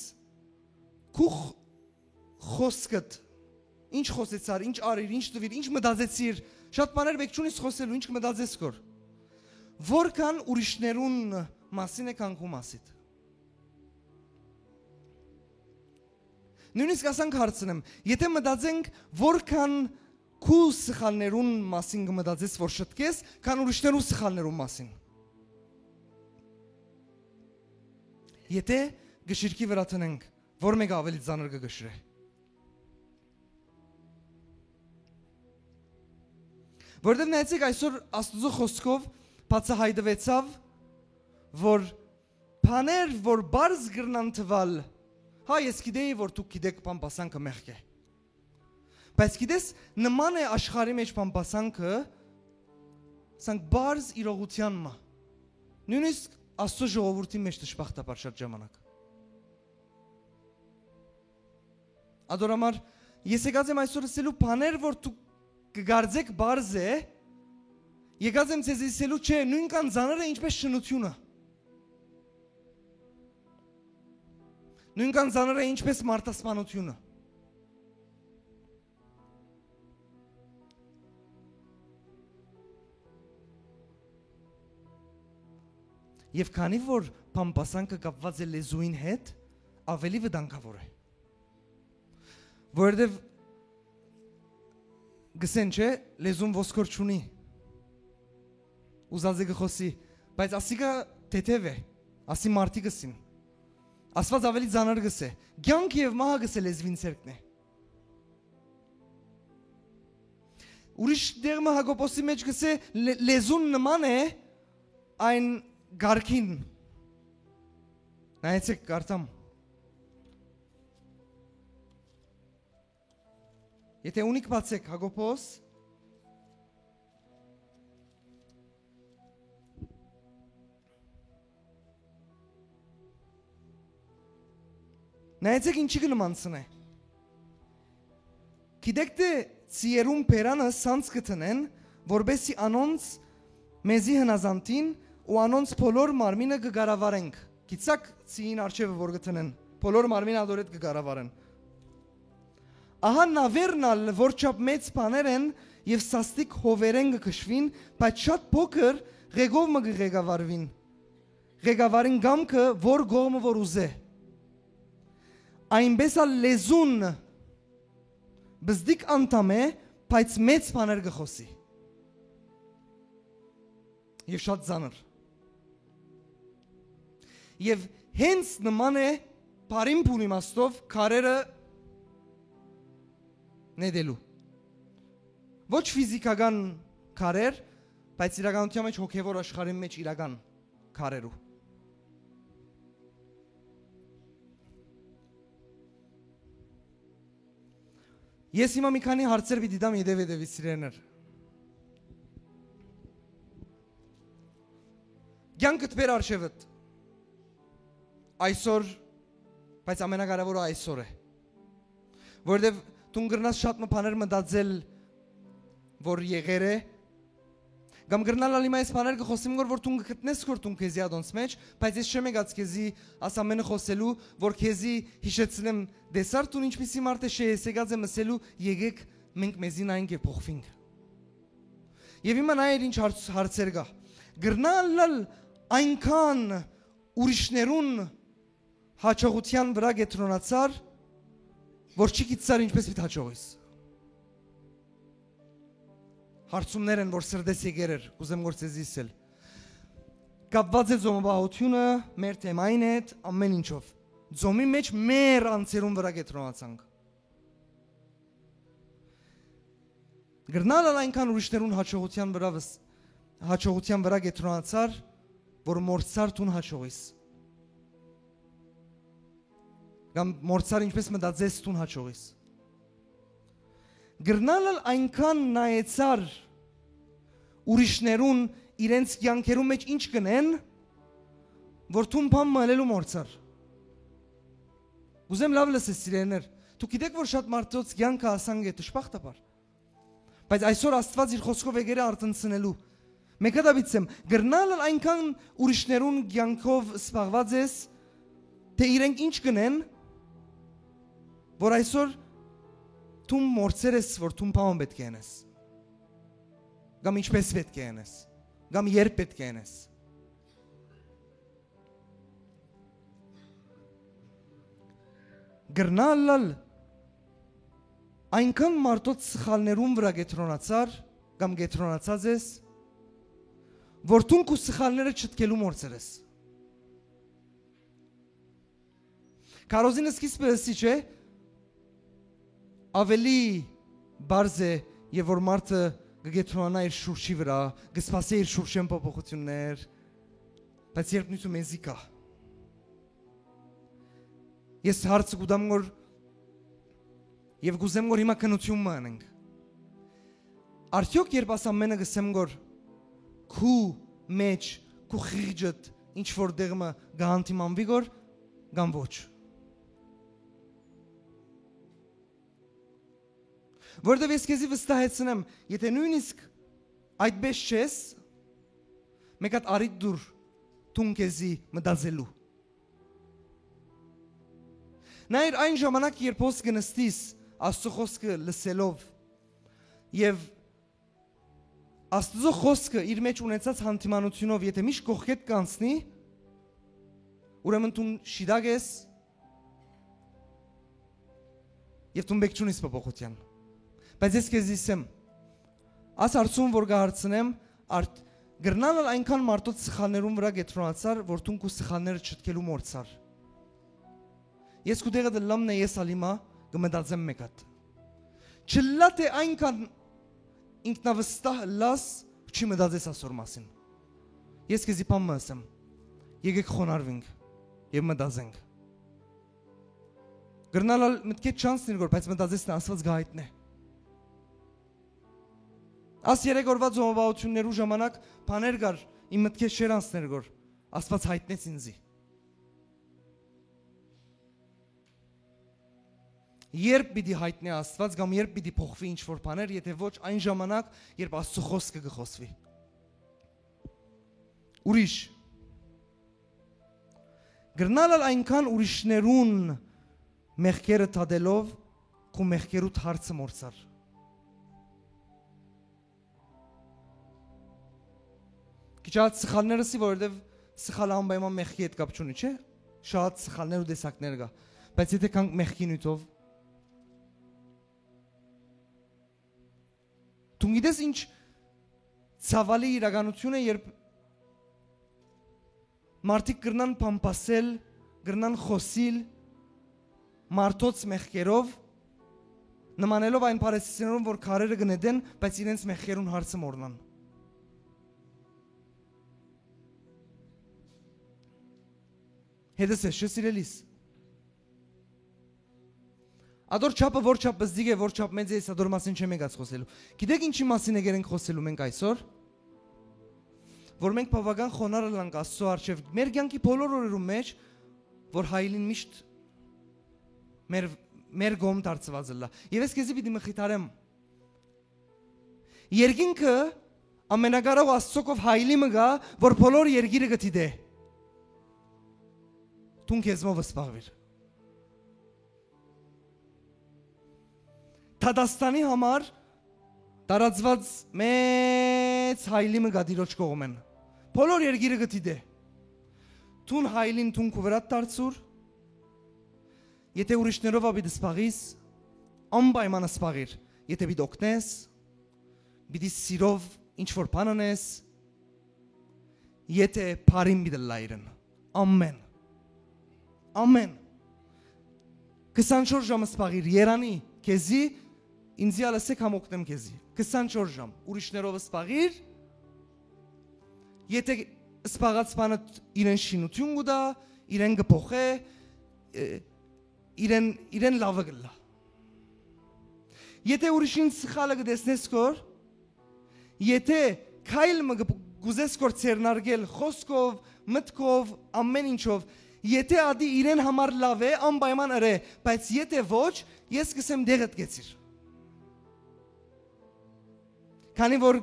քու խ-, խօսքդ, ինչ խօսեցար, ինչ արիր, ինչ տուիր, ինչ մտածեցիր, շատ բաներ մէկ չունիս խօսելու, ինչ կը մտածես կոր։ Որքան ուրիշներուն մասին է, քան քու մասիդ։ Նույնիսկ ասանք հարցնեմ, եթե մտածենք, որքան քու սխալներուն մասին կը մտածես, որ շտկես, քան ուրիշներու սխալներուն մասին։ Եթե գշիրքի վրայ տնենք, որ մեկը ավելի ծանր կը գշրէ։ Որտեւ նայեցեք, այսօր Աստուծոյ խօսքով բացահայտուեցաւ, որ բաներ, որ պարզ կրնան թվալ, հա, ես գիտեի, որ դուք գիտեք, բամբասանքը մեղք է։ Բայց գիտես, նման է աշխարհի մեջ բամբասանքը, սանկ պարզ իրողութեան մը։ Նույնիսկ Աստծո ժողովրդի մեջ դժբախտաբար շատ ժամանակ։ Ադոր համար ես եկած եմ այսօր ասելու, բաներ, որ դուք կգարձեք պարզ է, Եկած եմ ձեզի ըսելու, չէ, նոյնքան ծանր է, ինչպէս շնութիւնը։ Նոյնքան ծանր է, ինչպէս մարդասպանութիւնը։ Եւ քանի որ բամբասանքը կապուած է լեզուին հետ, աւելի վտանգաւոր է։ Որովհետեւ գսեն չէ, լեզուն ոսկոր չունի, ուզած է կը խօսի, բայց ասիկա թեթեւ է, ասի մարդիկ ըսին։ Աստուած աւելի ծանր գսէ։ Կեանքը եւ մահը գսէ լեզուին ձեռքն է։ Ուրիշ տեղ մը Յակոբոսի մէջ գսէ, լե-, լեզուն նման է այն գարքին։ Նայեցեք, կարդամ։ Եթե ունիք, բացեք, Յակոբոս։ Նայեցեք, ինչի կը նմանցնէ։ Գիտեք թէ ծիերուն բերանը սանձ կը դնեն, որպէսզի անոնց մեզի հնազանդին ու անոնց բոլոր մարմինը կը կառավարենք։ Գիտցաք, ծիին առջեւը որ կը դնեն, բոլոր մարմինը ատորետ կը կառավարեն։ Ահա նաւերն ալ որչափ մեծ բաներ են եւ սաստիկ հովերէն կը քշուին, բայց շատ փոքր ղեկով մը կը ղեկավարուին։ Ղեկավարին կամքը որ կողմը որ ուզէ։ Այնպէս ալ լեզուն բզդիկ անդամ է, բայց մեծ բաներ կը խօսի։ Եւ շատ ծանր։ Եւ հենց նման է բարին բուն իմաստով քարերը նետելու։ Ոչ ֆիզիքական քարեր, բայց իրականության մէջ հոգեվոր աշխարհին մէջ իրական քարերու։ Ես հիմա մի քանի հարցեր պիտի տամ ետեւ ետեւի, սիրեներ։ Կեանքդ բեր առջեւդ։ Այսօր, բայց ամենակարևորը այսօր է։ Որովհետեւ դուն կրնաս շատ մը բաներ մտածել, որ եղեր է, կամ կրնալ ալ հիմա այս բաներ կը խօսեմ, որ, որ դուն կը գտնես քոր դուն քեզի ատոնց մէջ, բայց ես չեմ եկած քեզի աս ամենը խօսելու, որ քեզի յիշեցնեմ, տեսար դուն ինչպիսի մարդ ես, չէ, ես եկած եմ ըսելու, եկեք մենք մեզի նայենք եւ փոխվենք։ Եւ հիմա նայեր ինչ հարց-, հարցեր կա։ Կրնալ ալ այնքան ուրիշներուն հաջողության վրա կեդրոնացար, որ չի գիտցար ինչպես պիտի հաջողիս։ Հարցումներ են, որ սրտես եկեր էր, կուզեմ որ ձեզի ըսել։ Կապված է ծոմապահությունը, մեր թեմային հետ, ամեն ինչով։ Ծոմի մէջ մեր անձերուն վրա կեդրոնացանք։ Կրնալ ալ այնքան ուրիշներուն հաջողության վրա վս-, հաջողության վրա կեդրոնացար, որ մորցար դուն հաջողիս։ Կամ մորցար ինչպես մտածես դուն հաջողիս։ Կրնալ ալ այնքան նայեցար ուրիշներուն իրենց կեանքերու մէջ ինչ կ'ընեն, որ դուն բան մը ըլելու մորցար։ Կուզեմ լաւ լսես, սիրեներ։ Դուք գիտեք, որ շատ մարդոց կեանքը ասանկ է, դժբախտաբար։ Բայց այսօր Աստուած իր խօսքով եկեր է արթնցնելու։ Մեկը դա պիտի ասեմ, կրնալ ալ այնքան ուրիշներուն կեանքով զբաղված ես, թէ իրենք ինչ կ'ընեն, որ այսօր դու մորցեր ես, որ դու բան պէտք է ընես, կամ ինչպես պէտք է ընես, կամ երբ պէտք է ընես։ Կրնալ ալ այնքան մարդոց սխալներուն վրա կեդրոնացար կամ կեդրոնացած ես, որ դուն քու սխալները չտկելու մորցեր ես։ Քարոզին սկիզբը ըսի չէ, ավելի բարձ է, եւ որ մարդը կը կեդրոնանայ իր շուրջի վրա, կը սպասէ իր շուրջէն փոփոխություններ, բայց երբ նույնիսկ մեզի կա, ես հարցը կուտամ, որ եւ կուզեմ, որ հիմա քննություն մը անենք։ Արդյոք երբ աս ամենը կ'ըսեմ, որ քու մէջ, քու խիղճդ ինչ որ տեղ մը կ'հանդիմանուի, որ կամ ոչ։ Որովհետեւ ես քեզի վստահեցնեմ, եթե նույնիսկ Այդպէս չես, մէկ հատ առիթ տուր դուն քեզի մտածելու։ Նայիր, այն ժամանակ, երբ հոս կը նստիս Աստծո խօսքը լսելով եւ Աստուծո խօսքը իր մեջ ունեցած հանդիմանութիւնով, եթէ միշտ կողքէդ կանցնի, ուրեմն դուն շիտակ ես եւ դուն պէտք չունիս փոփոխութեան։ Բայց ես քեզի ասեմ, աս հարցում որ կը հարցնեմ, արդ-, կրնալ ալ այնքան մարդոց սխալներուն վրայ կեդրոնացար, որ դուն քու սխալները չտքելու մոռցար։ Ես քու տեղը դլլամ նե, ես ալ հիմա կը մտածեմ մէկ հատ։ Չլա թէ այնքան ինքնավստահ ըլլաս, չի մտածես ասոր մասին։ Ես քեզի բան մը ըսեմ, եկեք խոնարհուինք եւ մտածենք։ Կրնալ ալ մտքեդ չանցնիր գոր, բայց մտածես թէ Աստուած կը հայտնէ։ Աս երեք օրուայ ծոմապահութիւններու ժամանակ բաներ կար, իմ մտքեդ չէր անցներ գոր, Աստուած հայտնեց ինձի։ Երբ պիտի հայտնէ Աստուած կամ երբ պիտի փոխուի ինչ որ բաներ, եթէ ոչ այն ժամանակ, երբ Աստծո խօսքը կը խօսուի։ Ուրիշ։ Կրնալ ալ այնքան ուրիշներուն մեղքերը դատելով, քու մեղքերուդ հարցը մոռցար։ Քիչ ալ սխալները սի, որովհետեւ սխալը անպայման մեղքի հետ կապ չունի, չէ՞։ Շատ սխալներ ու տեսակներ կա, բայց եթէ կանք մեղքի նիւթով, դու գիտես ինչ ցաւալի իրականություն է, երբ մարդիկ կրնան փամփասել, կրնան խօսիլ մարդոց մեղքերով, նմանելով այն փարիսեցիներուն, որ քարերը կը նետեն, բայց իրենց մեղքերուն հարցը մոռնան։ Հետս ես, չէ՞, սիրելիս։ Ադոր չափը որ չափ պզդիկ է, որ չափ մեծ է, ես ադոր մասին չեմ եկած խօսելու։ Գիտեք ինչի՞ մասին եկեր ենք խօսելու մենք այսօր։ Որ մենք բաւական խոնարհ ըլլանք Աստծո առջեւ մեր կեանքի բոլոր օրերուն մէջ, որ հայլին միշտ մեր, մեր կողմ դարձուած ըլլայ։ Եւ ես քեզի պիտի մխիթարեմ։ Երկինքը ամենակարող Աստծոքով հայլի մը կայ, որ բոլոր երկիրը կը դիտէ։ Դուն քեզմով սպաղուիր։ Դատաստանի համար տարածուած մեծ հայլի մը կայ Տիրոջ կողմէն։ Բոլոր երկիրը կը դիտէ։ Դուն հայլին դուն քու վրադ դարձուր, եթէ ուրիշներով ա պիտի սպաղիս, անպայման սպաղիր, եթէ պիտի օգնես, պիտի սիրով ինչ որ բան անես, եթէ բարին պիտի լայրեն։ Ամեն։ Ամեն։ Քսանչորս ժամ սպաղիր, երանի, քեզի, ինձի ալ ասեք, համ օգնեմ քեզի։ Քսանչորս ժամ, ուրիշներով սպաղիր, եթէ սպաղած բանը իրեն շինություն կու տայ, իրեն կը փոխէ, ը, իրեն, իրեն լաւը կ'ըլլայ։ Եթէ ուրիշին սխալը կը տեսնես քոր, եթէ քայլ մը կը, կ'ուզես քոր ձեռնարկել, խօսքով, մտքով, ամեն ինչով, եթէ ատի իրեն համար լաւ է, անպայման ըրէ, բայց եթէ ոչ, ես կ'ըսեմ դեղդ կեցիր։ Քանի որ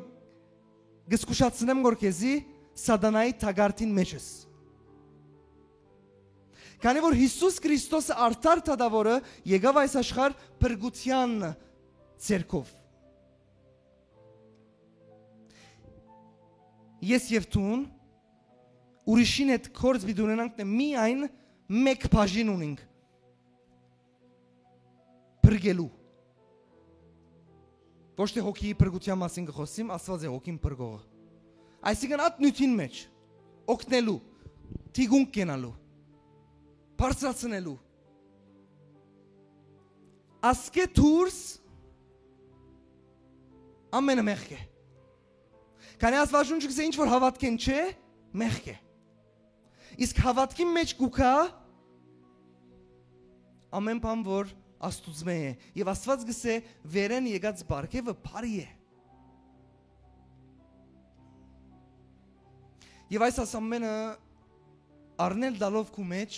կ'զգուշացնեմ որ քեզի սատանայի թակարդին մեջ ես։ Քանի որ Յիսուս Քրիստոսը արդար թագաւորը եկաւ այս աշխարհ փրկութեան ձեռքով։ Ես եւ դուն ուրիշին հետ գործ պիտի ունենանք, թէ միայն մեկ բաժին ունենք փրկելու։ Ոչ թէ հոգիի փրկութեան մասին կը խօսիմ, Աստուած է հոգին փրկողը։ Այսինքն՝ այդ նիւթին մէջ օգնելու, թիկունք կենալու, բարձրացնելու։ Ասկէ դուրս ամենը մեղք է։ Քանի Աստուածաշունչը կ'ըսէ, ինչ որ հաւատքէն չէ, մեղք է։ Իսկ հաւատքին մէջ կու գայ ամեն բան, որ Աստուծմէ է։ Եւ Աստուած կ'ըսէ, վերէն եկած պարգեւը բարի է։ Եւ այս, այս ամենը առնել տալով քու մէջ,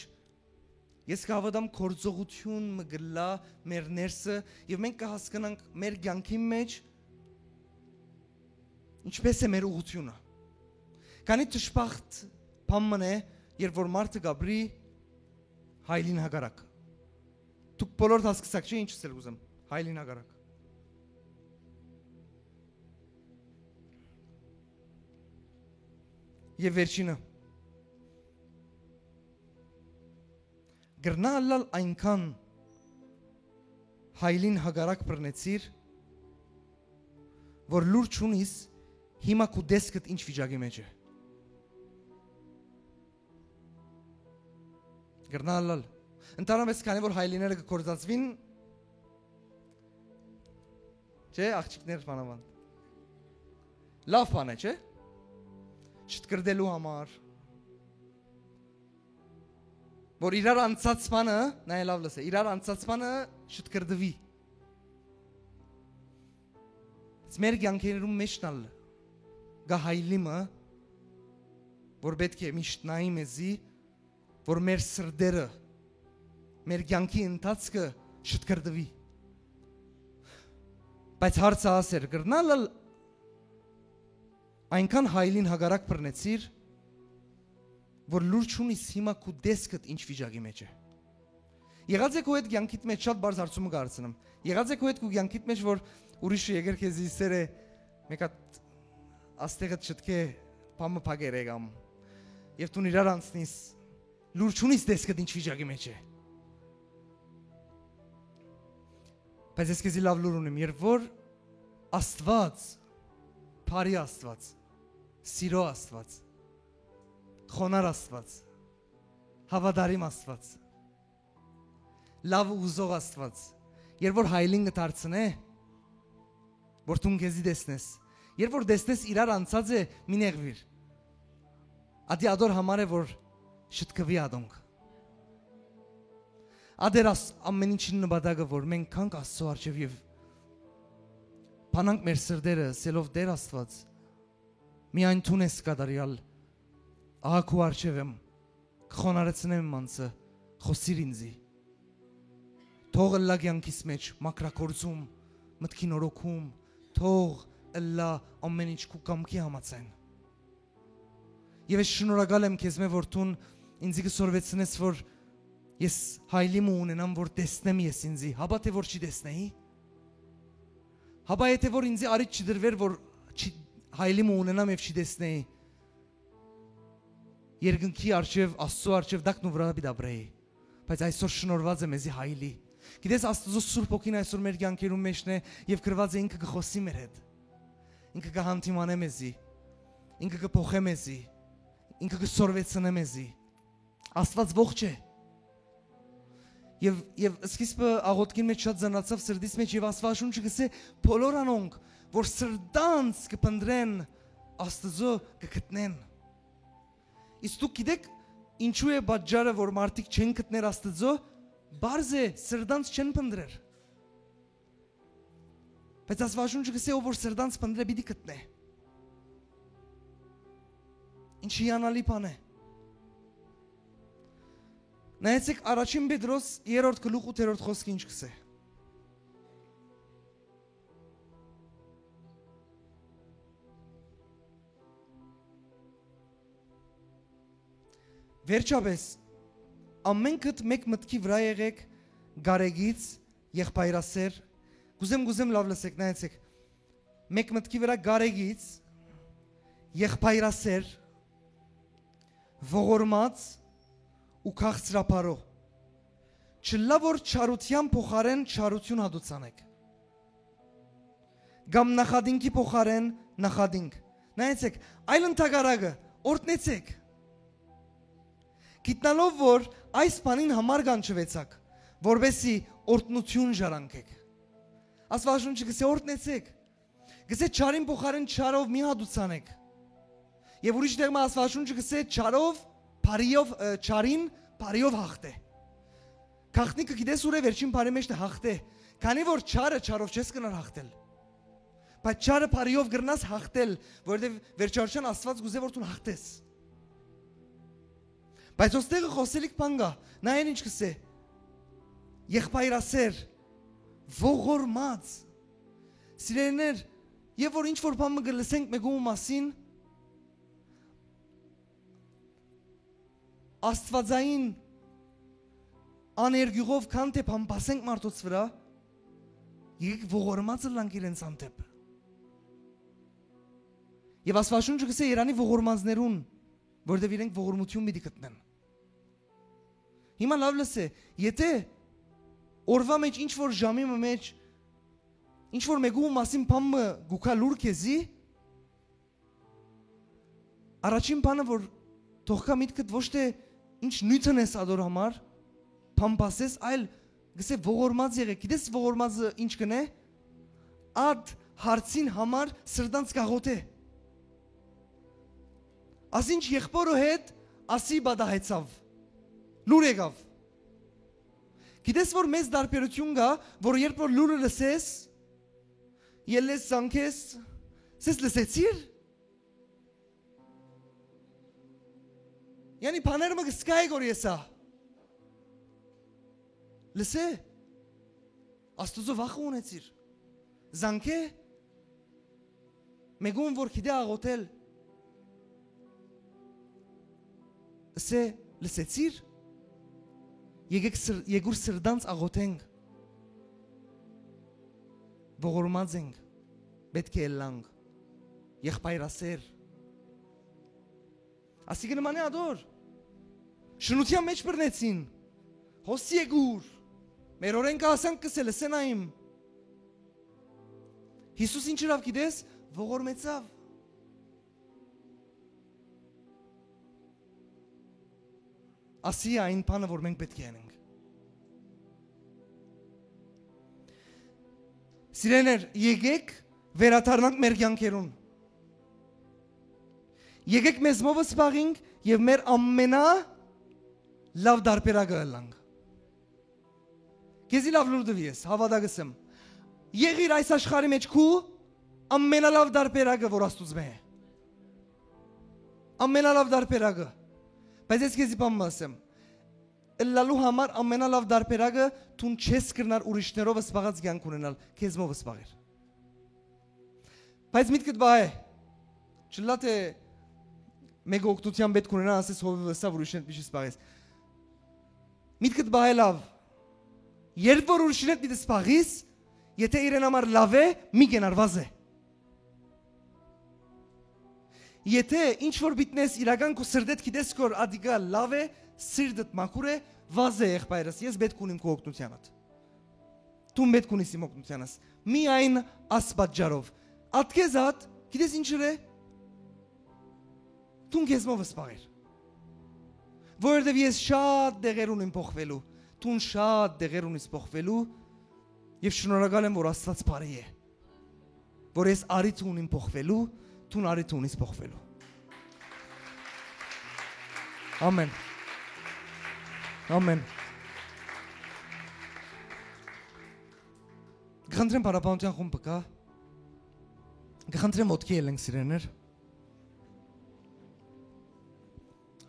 ես կհաւատամ, գործողութիւն մը կ'ըլլայ մեր ներսը, եւ մենք կը հասկնանք մեր կեանքին մէջ, Ինչպե՞ս է մեր ուղղութիւնը։ Քանի դժբախտ բան մըն է, երբ որ մարդը կ'ապրի հայլին հակառակ։ Դուք բոլոր հասկցաք, չէ՞, ինչ ըսել կ'ուզեմ, հայլին հակառակ։ Եւ վերջինը, կրնայ ըլլալ այնքան հայլին հակառակ բռնեցիր, որ լուր չունիս, հիմա քու տեսքդ ինչ վիճակի մէջ է։ Կրնայ ըլլալ։ Ընդհանրապես, քանի որ հայլիները կը գործածուին, չէ՞, աղջիկներ, բանավանդ, լաւ բան է, չէ՞, շտկրտելու համար, որ իրար անցած բանը, նայ, լաւ լսէ, իրար անցած բանը շտկրտուի։ Բայց մեր կեանքերուն մէջն ալ կայ հայլի մը, որ պէտք է միշտ նայի մեզի, որ մեր սրտերը, մեր կեանքի ընթացքը շտկրտուի։ Բայց հարցը աս էր, կրնայ ըլլալ այնքան հայլին հակառակ բռնեցիր, որ լուր չունիս, հիմա քու տեսքդ ինչ վիճակի մէջ է։ Եղած է քու հետ կեանքիդ մէջ, շատ բարձ հարցումը կը հարցնեմ։ Եղած է քու հետ քու կեանքիդ մէջ, որ ուրիշը եկեր քեզի ըսեր է, «Մէկ հատ աստեղդ չտքէ, բան մը փակեր է կամ», եւ դուն իրար անցնիս, լուր չունիս տեսքդ ինչ վիճակի մէջ է։ Բայց ես քեզի լաւ լուր ունիմ, երբ որ Աստուած, բարի Աստուած, սիրո Աստուած, խոնար Աստուած, հաւատարիմ Աստուած, լաւ ուզող Աստուած, երբ որ հայլին կը դարձնէ, որ դուն քեզի տեսնես, երբ որ տեսնես իրար անցած է, մի նեղուիր։ Ատի ատոր համար է, որ շտկուի ատոնք։ Ատեր աս ամեն ինչին նպատակը, որ մենք գանք Աստծո առջեւ եւ բանանք մեր սրտերը, ըսելով, «Տէր Աստուած, միայն դուն ես կատարյալ, ահա քու առջեւ եմ, կը խոնարհեցնեմ իմ անձը, խօսիր ինձի։ Թող ըլլայ կեանքիս մէջ մաքրագործում, մտքի նորոգում, թող ըլլայ ամեն ինչ քու կամքի համաձայն»։ Եւ ես շնորհակալ եմ քեզմէ, որ դուն ինձի կը սորվեցնես, որ ես հայլի մը ունենամ, որ տեսնեմ ես ինձի, հապա թէ որ չի տեսնեի, հապա եթէ որ ինձի առիթ չի դրուեր, որ չի, հայլի մը ունենամ եւ չի տեսնեի, երկնքի առջեւ, Աստծո առջեւ տակն ու վրայ պիտի ապրեի, բայց այսօր շնորհուած է մեզի հայլի։ Գիտես, Աստուծոյ Սուրբ Հոգին այսօր մեր կեանքերուն մէջն է եւ գրուած է, ինքը կը խօսի մեր հետ, ինքը կը հանդիմանէ մեզի, ինքը կը փոխէ մեզի, ինքը կը սորվեցնէ մեզի։ Աստուած ողջ է։ Եւ, եւ սկիզբը աղօթքին մեջ շատ զանացաւ սրտիս մեջ, եւ Աստուածաշունչը կ'ըսէ, «Բոլոր անոնք, որ սրտանց կը փնտռեն, Աստուծոյ կը գտնեն»։ Իսկ դուք գիտեք, ինչու է պատճառը, որ մարդիկ չեն գտներ Աստուծոյ։ Պարզ է, սրտանց չեն փնտռեր։ Բայց Աստուածաշունչը կ'ըսէ, «Ով որ սրտանց փնտռէ, պիտի գտնէ»։ Ինչ հիանալի բան է։ Նայեցեք, առաջին Պետրոս երրորդ գլուխ, ութերորդ խօսքը ինչ կ'ըսէ։ Վերջապէս, ամէնքդ մէկ մտքի վրայ եղէք, կարեկից, եղբայրասէր։ Կ'ուզեմ, կ'ուզեմ լաւ լսեք, նայեցեք։ Մէկ մտքի վրայ կարեկից, եղբայրասէր, ողորմած ու քաղցրաբարոյ։ Չըլլայ որ չարութեան փոխարէն չարութիւն հատուցանէք, կամ նախատինքի փոխարէն նախատինք։ Նայեցեք, այլ ընդհակառակը, օրհնեցեք։ Գիտնալով որ այս բանին համար կանչուեցաք, որպեսզի օրհնութիւն ժառանգէք։ Աստուածաշունչը կ'ըսէ, օրհնեցեք։ Կ'ըսէ, չարին փոխարէն չարով մի հատուցանէք։ Եւ ուրիշ տեղ մը Աստուածաշունչը կ'ըսէ, չարով, բարիով, ը, չարին բարիով հաղթէ։ Գաղտնիքը գիտես ո՞ւր է, վերջին բանի մէջ թէ հաղթէ։ Քանի որ չարը չարով չես կրնար հաղթել, բայց չարը բարիով կրնաս հաղթել, որովհետեւ վերջարության Աստուած կ'ուզէ որ դուն հաղթես։ Բայց ոստեղը խօսելիք բան կայ, նայեն ինչ կ'ըսէ. եղբայրասէր, ողորմած։ Սիրելիներ, Եւ որ ինչ որ բան մը կը լսենք մէկու մասին, աստուածային աներկիւղով քան թէ բամբասենք մարդոց վրայ, եկեք ողորմած ըլլանք իրենց հանդէպ։ Եւ Աստուածաշունչը կ'ըսէ երանի ողորմածներուն, որովհետեւ իրենք ողորմութիւն պիտի գտնեն։ Հիմա լաւ լսէ, եթէ օրուայ մէջ ինչ որ ժամի մը մէջ, ինչ որ մէկու մասին բան մը գուքա լուր քեզի, առաջին բանը որ թող գայ միտքդ ոչ թէ ինչ նիւթն ես ադոր համար, բամբասես, այլ գսէ ողորմած եղեք։ Գիտես ողորմածը ինչ կ'ընէ։ Այդ հարցին համար սրտանց կ'աղօթէ։ Ասինչ եղբորը հետ ասի պատահեցաւ։ Լուր եկաւ։ Գիտես որ մեծ տարբերութիւն կայ, որ երբ որ լուրը լսես, ելլես զանգես, սես լսեցի՞ր։ Յանի բաներ մը կ'սկայ որ ես ա։ Լսէ, Աստուծոյ վախը ունեցիր։ Զանգէ, մէկուն որ գիտէ աղօթել, ըսէ, լսեցի՞ր։ Եկեք սր-, եկուր սրտանց աղօթենք։ Ողորմած ենք, պէտք է ելլանք, եղբայրասեր։ Ասիկը նման է ադոր։ Շնութեան մէջ բռնեցին։ Հոսի եկուր։ Մեր օրենքը ասանք կ'ըսէ, լսեն այն։ Յիսուս ինչ ըրաւ գիտես, ողորմեցաւ։ Ասի է այն բանը որ մենք պէտք է անենք։ Սիրելիներ, եկեք վերադառնանք մեր կեանքերուն։ Եկեք մեզմով զբաղինք եւ մեր ամենա լաւ տարբերակը ըլլանք։ Քեզի լաւ լուր տուի ես, հաւատա կ'ըսեմ։ Եղիր այս աշխարհի մէջ քու ամենալաւ տարբերակը որ Աստուծմէ է։ Ամենալաւ տարբերակը։ Բայց ես քեզի բան մը ասեմ։ Ըլլալու համար ամենալաւ տարբերակը դուն չես կրնար ուրիշներով զբաղած կեանք ունենալ, քեզմով զբաղեր։ Բայց միտքդ պահէ, չլա թէ մէկը օգնութեան պէտք ունենայ, ասես հովիվը ըսաւ, ուրիշ հետ միշտ սպաղես։ Միտքդ պահէ լաւ, երբ որ ուրիշ հետ պիտի սպաղիս, եթէ իրեն համար լաւ է, մի կենար վազ է։ Եթէ ինչ որ պիտնես իրական քու սրտեդ գիտես որ ադիկա լաւ է, սիրտդ մաքուր է, վազ է եղբայրս, ես պէտք ունիմ քու օգնութեանդ։ Դուն պէտք ունիս իմ օգնութեանս։ Միայն աս պատճառով։ Ատքեզ ատ, գիտես ինչ ըրէ։ Դուն քեզմով սպաղեր։ Որովհետև ես շատ դեղեր ունիմ փոխվելու, դուն շատ դեղեր ունիս փոխվելու, եւ շնորհակալ եմ որ Աստված բարի է, որ ես արիթ ունիմ փոխվելու, դուն արիթ ունիս փոխվելու։ Ամեն։ Ամեն։ Կխնդրեմ, փառաբանության խումբը կա։ Կխնդրեմ, ոտքի ելենք, սիրեներ։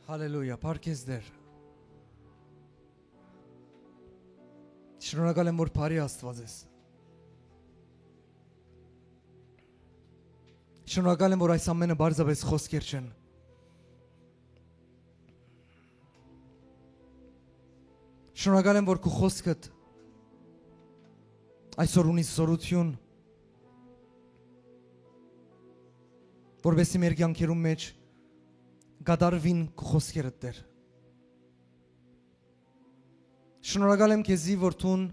Հալելույա, փառք ես Տեր։ Շնորհակալ եմ, որ բարի Աստված ես։ Շնորհակալ եմ, որ այս ամենը պարզապես խոսքեր չեն։ Շնորհակալ եմ, որ քու խոսքդ այսօր ունի զորություն, որպեսզի մեր կյանքերուն մեջ կատարվին քու խոսքերդ, Տեր։ Շնորհակալ եմ քեզի, որ դուն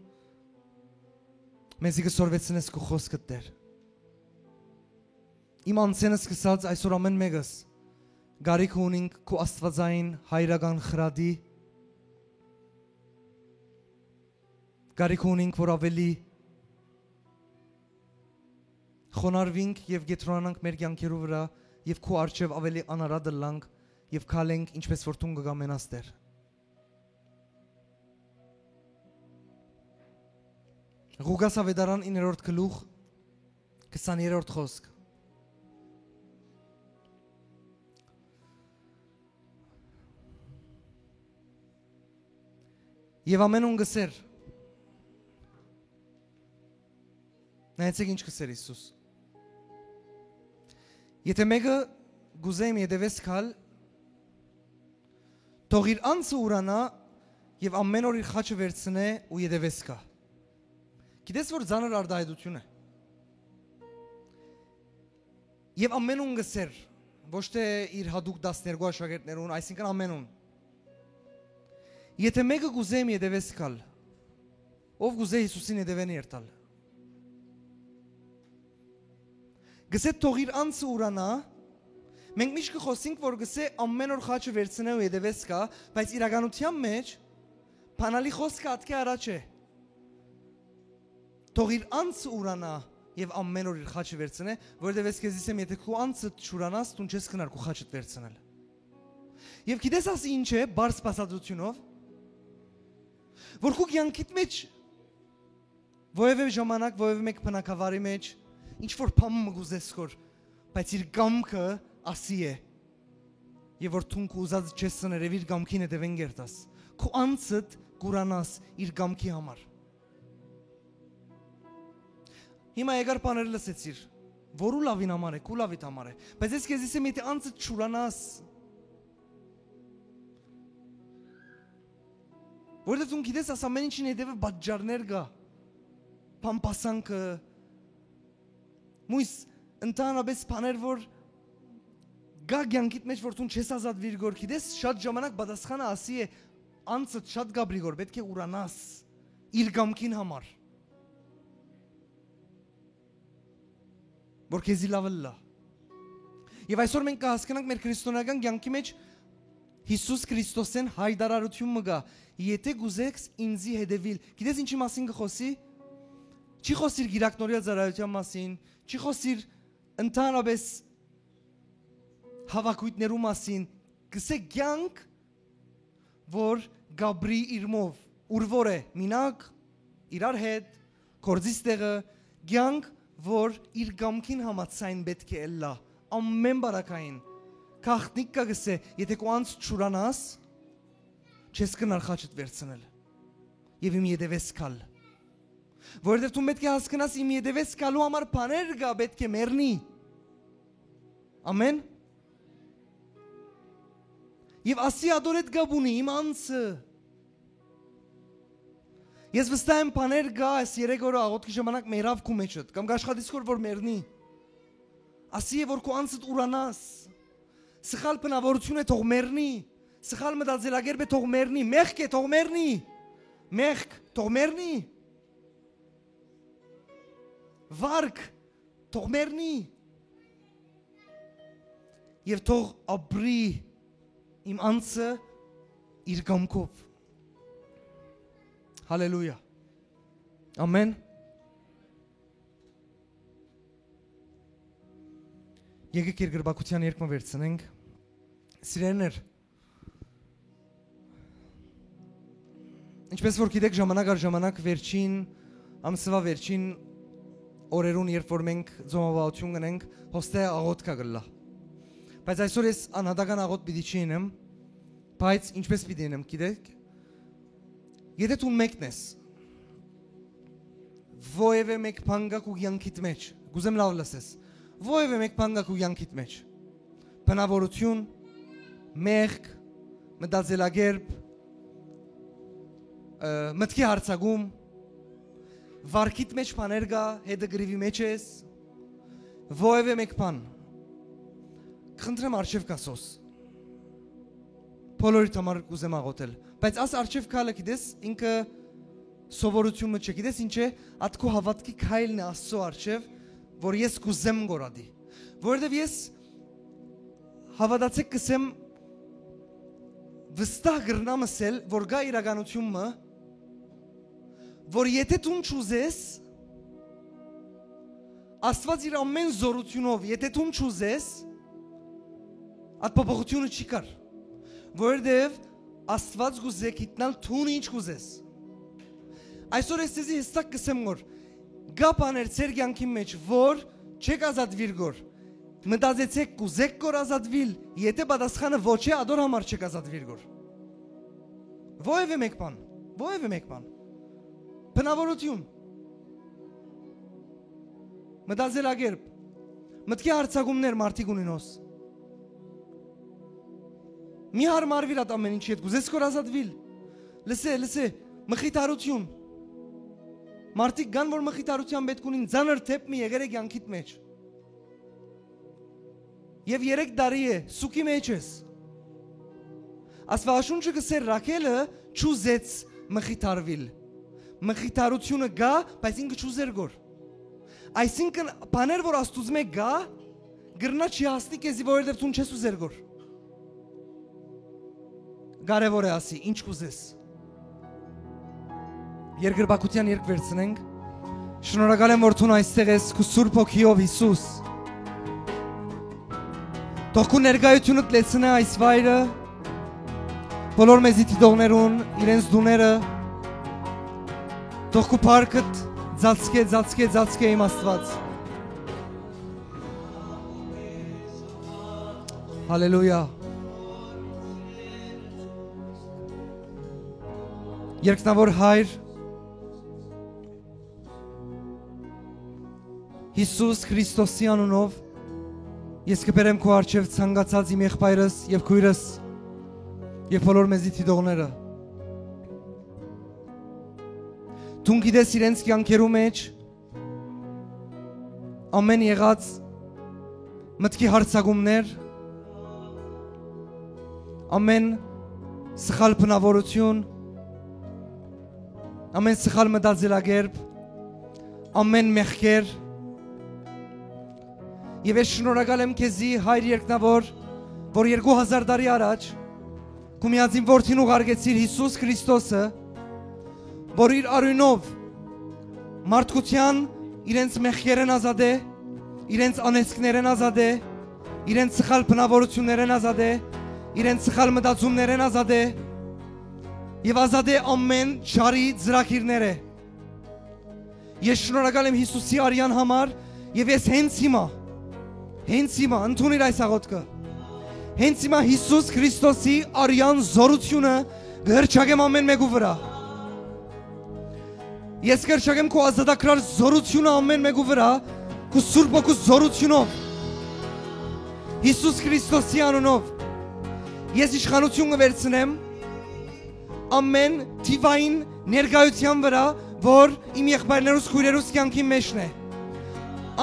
մեզի կը սորվեցնես քու խոսքդ, Տեր։ Իմ անցէնս սկսած այսօր ամեն մեկս կարիքը ունինք քու աստվածային հայրական խրատի, կարիքը ունինք, որ ավելի խոնարհվինք եւ կեդրոնանանք մեր կյանքերու վրայ եւ քու առջեւ ավելի անարատ ըլլանք եւ քալենք, ինչպես որ դուն կը կամենաս, Տեր։ Ղուկաս Ավետարան, իններորդ գլուխ, քսաներորդ խօսք։ Եւ ամենուն կ'ըսէր. նայեցեք ինչ կ'ըսէր Յիսուս. Եթէ մէկը կ'ուզէ իմ ետեւէս գալ, թող իր անձը ուրանայ եւ ամէն օր իր խաչը վերցնէ ու ետեւէս գայ։ Գիտես որ ծանր արտայայտութիւն է։ Եւ ամէնուն կ'ըսէր, ոչ թէ իր յատուկ տասներկու աշակերտներուն, այսինքն՝ ամէնուն։ Եթէ մէկը կ'ուզէ իմ ետեւէս գալ, ով կ'ուզէ Յիսուսին ետեւէն երթալ, կ'ըսէ, թող իր անձը ուրանայ։ Մենք միշտ կը խօսենք, որ կ'ըսէ, ամէն օր խաչը վերցնէ ու ետեւէս գայ, բայց իրականութեան մէջ բանալի խօսքը ատկէ առաջ է։ Թող իր անձը ուրանայ եւ ամէն օր իր խաչը վերցնէ, որովհետեւ ես քեզի ասեմ, եթէ քու անձդ չուրանաս, դուն չես կրնար քու խաչդ վերցնել։ Եւ գիտես, ասի, ինչ է, բարձ բացատրութիւնով, որ քու կեանքիդ մէջ որեւէ ժամանակ, որեւէ մէկ բնակավարի մէջ ինչ որ բան մը կ'ուզես կոր, բայց իր կամքը ասի է, եւ որ դուն քու ուզածդ չես, սներեւ իր կամքին հետեւէն կերտաս, քու անձդ կուրանաս իր կամքի համար։ Հիմա եկար բաներ լսեցիր, որու լավին համար է, քու լավիդ համար է, բայց ես քեզի ասեմ, եթէ անձդ չուրանաս, որովհետեւ դուն գիտես, աս ամէն ինչին հետեւը պատճառներ կայ, փամփասանքը, մոյս, ընդհանրապէս բաներ, որ կայ կեանքիդ մէջ, որ դուն չես ազատուիր գոր, գիտես, շատ ժամանակ պատասխանը ասի է, անձդ շատ կապրի գոր, պէտք է ուրանաս իր կամքին համար, որ քեզի լաւ ըլլայ։ Եւ այսօր մենք կը հասկնանք մեր քրիստոնեական կեանքի մէջ Յիսուս Քրիստոսէն յայտարարութիւն մը կայ. «Եթէ կ'ուզես ինծի հետեւիլ»։ Գիտես ինչի մասին կը խօսի։ Չի խօսիր կիրակնորեայ ծառայութեան մասին, չի խօսիր ընդհանրապէս հաւաքոյթներու մասին, կ'ըսէ, կեանք, որ կապրի իրմով, ուր որ է, մինակ, իրար հետ, գործիս տեղը, կեանք, որ իր կամքին համաձայն պէտք է ըլլայ, ամէն պարագային։ Գաղտնիք կայ, կ'ըսէ, եթէ քու անձ չուրանաս, չես կրնար խաչդ վերցնել եւ իմ ետեւէս գալ։ Որովհետեւ դու պէտք է հասկնաս, իմ ետեւէս գալու համար բաներ կայ, պէտք է մեռնի։ Ամէն։ Եւ ասի ատոր հետ կապ ունի իմ անձը։ Ես վստահ եմ, բաներ կայ, այս երեք օրը աղօթքի ժամանակ մեռաւ քու մէջդ, կամ կ'աշխատիս կոր որ մեռնի։ Ասի է, որ քու անձդ ուրանաս։ Սխալ բնաւորութիւն է, թող մեռնի։ Սխալ մտածելակերպ է, թող մեռնի։ Մեղք է, թող մեռնի։ Մեղք, թող մեռնի։ Վարք, թող մեռնի։ Եւ թող ապրի իմ անձը իր կամքով։ Հալելույա։ Ամէն։ Եկեք երկրպագության երգ մը վերցնենք։ Սիրելիներ, ինչպես որ գիտեք, ժամանակ առ ժամանակ, վերջին ամսվա վերջին օրերուն, երբ որ մենք ծոմապահություն կ'ընենք, հոստեա աղօթք կ'ըլլայ։ Բայց այսօր ես անհատական աղօթք պիտի չ'ընեմ, բայց ինչպես պիտի ընեմ, գիտեք, եթէ դուն մեկն ես, որեւէ մէկ բան կայ քու կեանքիդ մէջ, կ'ուզեմ լաւ լսես, որեւէ մէկ բան կայ քու կեանքիդ մէջ, բնաւորութիւն, մեղք, մտածելակերպ, ը, մտքի յարձակում, վարքիդ մէջ բաներ կայ, հետը կռիւի մէջ ես, որեւէ մէկ բան, խնդրեմ, արջեւ կասես։ Բոլորիդ համար կ'ուզեմ աղօթել, բայց աս արջեւ գալը, գիտես, ինքը սովորութիւն մը չէ, գիտես ինչ է, ատ քու հաւատքի քայլն է Աստծո արջեւ, որ ես կ'ուզեմ գոր ատի, որովհետեւ ես, հաւատացէք, կ'ըսեմ, վստահ կրնամ ըսել, որ կայ իրականութիւն մը, որ եթէ դուն չ'ուզես, Աստուած իր ամէն զօրութիւնով, եթէ դուն չ'ուզես, այդ փոփոխութիւնը չի գար, որովհետեւ Աստուած կ'ուզէ գիտնալ դուն ինչ կ'ուզես։ Այսօր ես ձեզի յստակ կ'ըսեմ, որ կայ բաներ ձեր կեանքին մէջ, որ չեք ազատուիր գոր։ Մտածեցէք, կ'ուզէք գոր ազատուիլ, եթէ պատասխանը ոչ է, ատոր համար չեք ազատուիր գոր։ Որեւէ մէկ բան, որեւէ մէկ բան։ Բնաւորութիւն, մտածելակերպ, Մտքի հարցակումներ մարդիկ ունին հոս։ Մի հարմարվիր այդ ամեն ինչի հետ, կուզես կոր ազատվիլ։ Լսե, լսե, մխիթարություն։ Մարդիկ կան, որ մխիթարության պետք ունին, ծանր թեփ մի եղեր է կյանքիդ մեջ։ Եվ երեք տարի է, սուքի մեջ ես։ Աստուածաշունչը կսեր Ռաքելը չուզեց մխիթարվիլ։ Մխիթարությունը կա, բայց ինքը չուզեր գոր։ Այսինքն, բաներ, որ Աստուծմէ կա, կրնա չի հասնի քեզի, որովհետև դուն չես ուզեր գոր։ Կարևոր է ասի, ինչ կուզես։ Երկրպագության երկ վերցնենք։ Շնորհակալ եմ, որ դուն այստեղ ես, քու Սուրբ Հոգիով, Յիսուս։ Թող քու ներկայությունդ լեցնե այս վայրը, բոլոր մեզի դիտողներուն, իրենց տուները, թող քու փառքդ ծածկե, ծածկե, ծածկե, իմ Աստուած։ Հալելույա։ Երկնավոր Հայր, Յիսուս Քրիստոսի անունով, ես կբերեմ քու առջև ցանկացած իմ եղբայրս եւ քոյրս եւ բոլոր մեզի դիտողները։ Դուն գիտես իրենց կյանքերու մեջ ամեն եղած մտքի հարցակումներ, ամեն սխալ բնավորություն, ամեն սխալ մտածելակերպ, ամեն մեղքեր։ Եւ ես շնորհակալ եմ քեզի, Հայր երկնավոր, որ երկու հազար տարի առաջ քու միածին որդին ուղարկեցիր, Յիսուս Քրիստոսը, որ իր արիւնով մարդկութեան իրենց մեղքերէն ազատէ, իրենց անեծքներէն ազատէ, իրենց սխալ բնավորություններէն ազատէ, իրենց սխալ մտածումներէն ազատէ եւ ազատէ ամեն չարի ծրագիրներէ։ Ես շնորհակալ եմ Յիսուսի արեան համար եւ ես հենց հիմա, հենց հիմա, ընդունիր այս աղոթքը, հենց հիմա Յիսուս Քրիստոսի արեան զորութիւնը կը հռչակեմ ամեն մէկու վրայ։ Ես կը հռչակեմ քու ազատագրար զորութիւնը ամեն մէկու վրայ, քու Սուրբ Հոգու զորութիւնով, Յիսուս Քրիստոսի անունով։ Ես իշխանութիւն կը վերցնեմ ամեն թիվային ներկայութեան վրայ, որ իմ եղբայրներուս, քոյրերուս կեանքին մէջն է։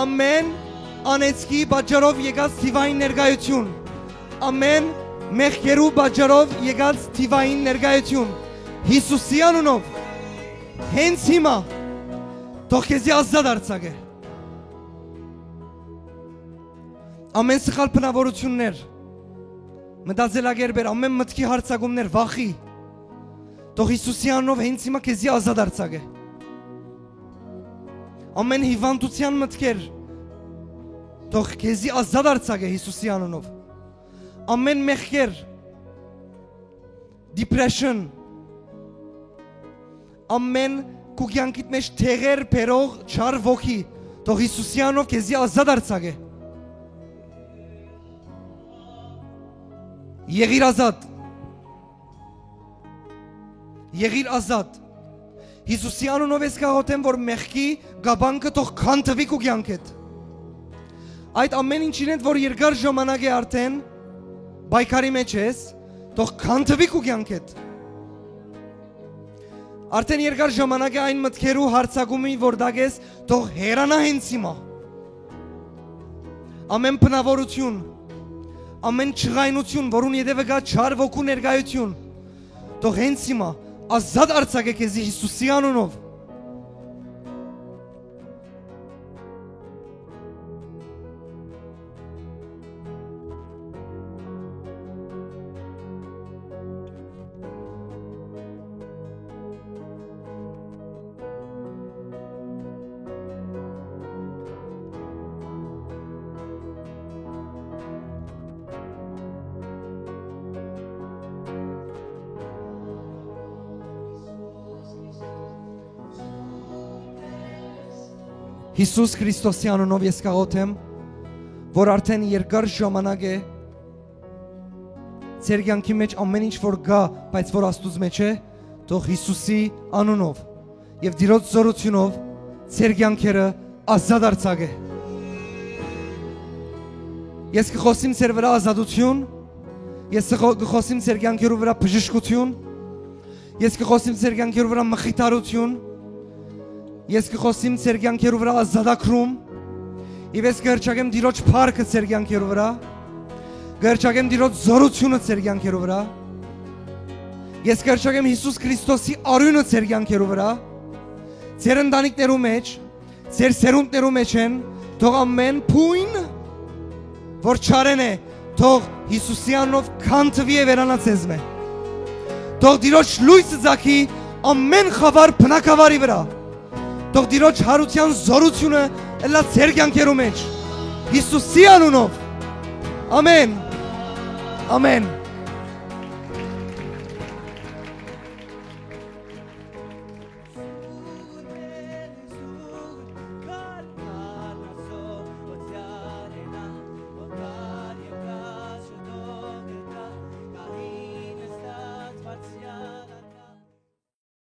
Ամեն անեծքի պատճառով եկած թիվային ներկայութիւն, ամեն մեղքերու պատճառով եկած թիվային ներկայութիւն, Յիսուսի անունով, հենց հիմա, թող քեզի ազատ արձակէ։ Ամեն սխալ բնավորություններ, մտածելակերպեր, ամեն մտքի հարցակումներ, վախի, թող Յիսուսի անունով հենց հիմա քեզի ազատ արձակէ։ Ամեն հիվանդության մտքեր, թող քեզի ազատ արձակէ Յիսուսի անունով։ Ամեն մեղքեր, depression, ամեն քու կեանքիդ մեջ տեղեր բերող չար ոգի, թող Յիսուսի անունով քեզի ազատ արձակէ։ Եղիր ազատ։ Եղիր ազատ։ Յիսուսի անունով ես կաղոթեմ, որ մեղքի կապանքը թող քանդվի քու կեանքէդ։ Այդ ամեն ինչին հետ, որ երկար ժամանակ է արդեն պայքարի մեջ ես, թող քանդվի քու կեանքէդ։ Արդեն երկար ժամանակ է այն մտքերու հարցակումի, որ տակ ես, թող հեռանայ հենց հիմա։ Ամեն բնավորություն, ամեն ջղայնություն, որուն ետևը կայ չար ոգու ներկայություն, թող հենց հիմա ազատ արձակէ քեզի Յիսուսի անունով։ Յիսուս Քրիստոսի անունով ես կաղոթեմ, որ արդեն երկար ժամանակ է, ձեր կեանքի մեջ ամեն ինչ որ կա, բայց որ Աստուծո մեջ է, թող Յիսուսի անունով եւ Տիրոջ զորութիւնով ձեր կեանքերը ազատ արձակէ։ Ես կը խօսիմ ձեր վրայ ազատութիւն։ Ես կը խօ-, կը խօսիմ ձեր կեանքերու վրայ բժշկութիւն։ Ես կը խօսիմ ձեր կեանքերու վրայ մխիթարութիւն։ Ես կը խօսիմ ձեր կեանքերու վրայ ազատագրում։ Իւ ես կը հռչակեմ Տիրոջ փառքը ձեր կեանքերու վրայ։ Կը հռչակեմ Տիրոջ զօրութիւնը ձեր կեանքերու վրայ։ Ես կը հռչակեմ Յիսուս Քրիստոսի արիւնը ձեր կեանքերու վրայ։ Ձեր ընտանիքներու մէջ, ձեր սերունդներու մէջ են, թող ամէն բոյն, որ չարեն է, թող Յիսուսի անունով քանդուի եւ հեռանայ ձեզմէ։ Թող Տիրոջ լոյսը ծագի ամէն խաւար բնակավարի վրայ։ Թող Տիրոջ յարութեան զօրութիւնը ըլլայ ձեր կեանքերու մէջ, Յիսուսի անունով։ Ամէն։ Ամէն։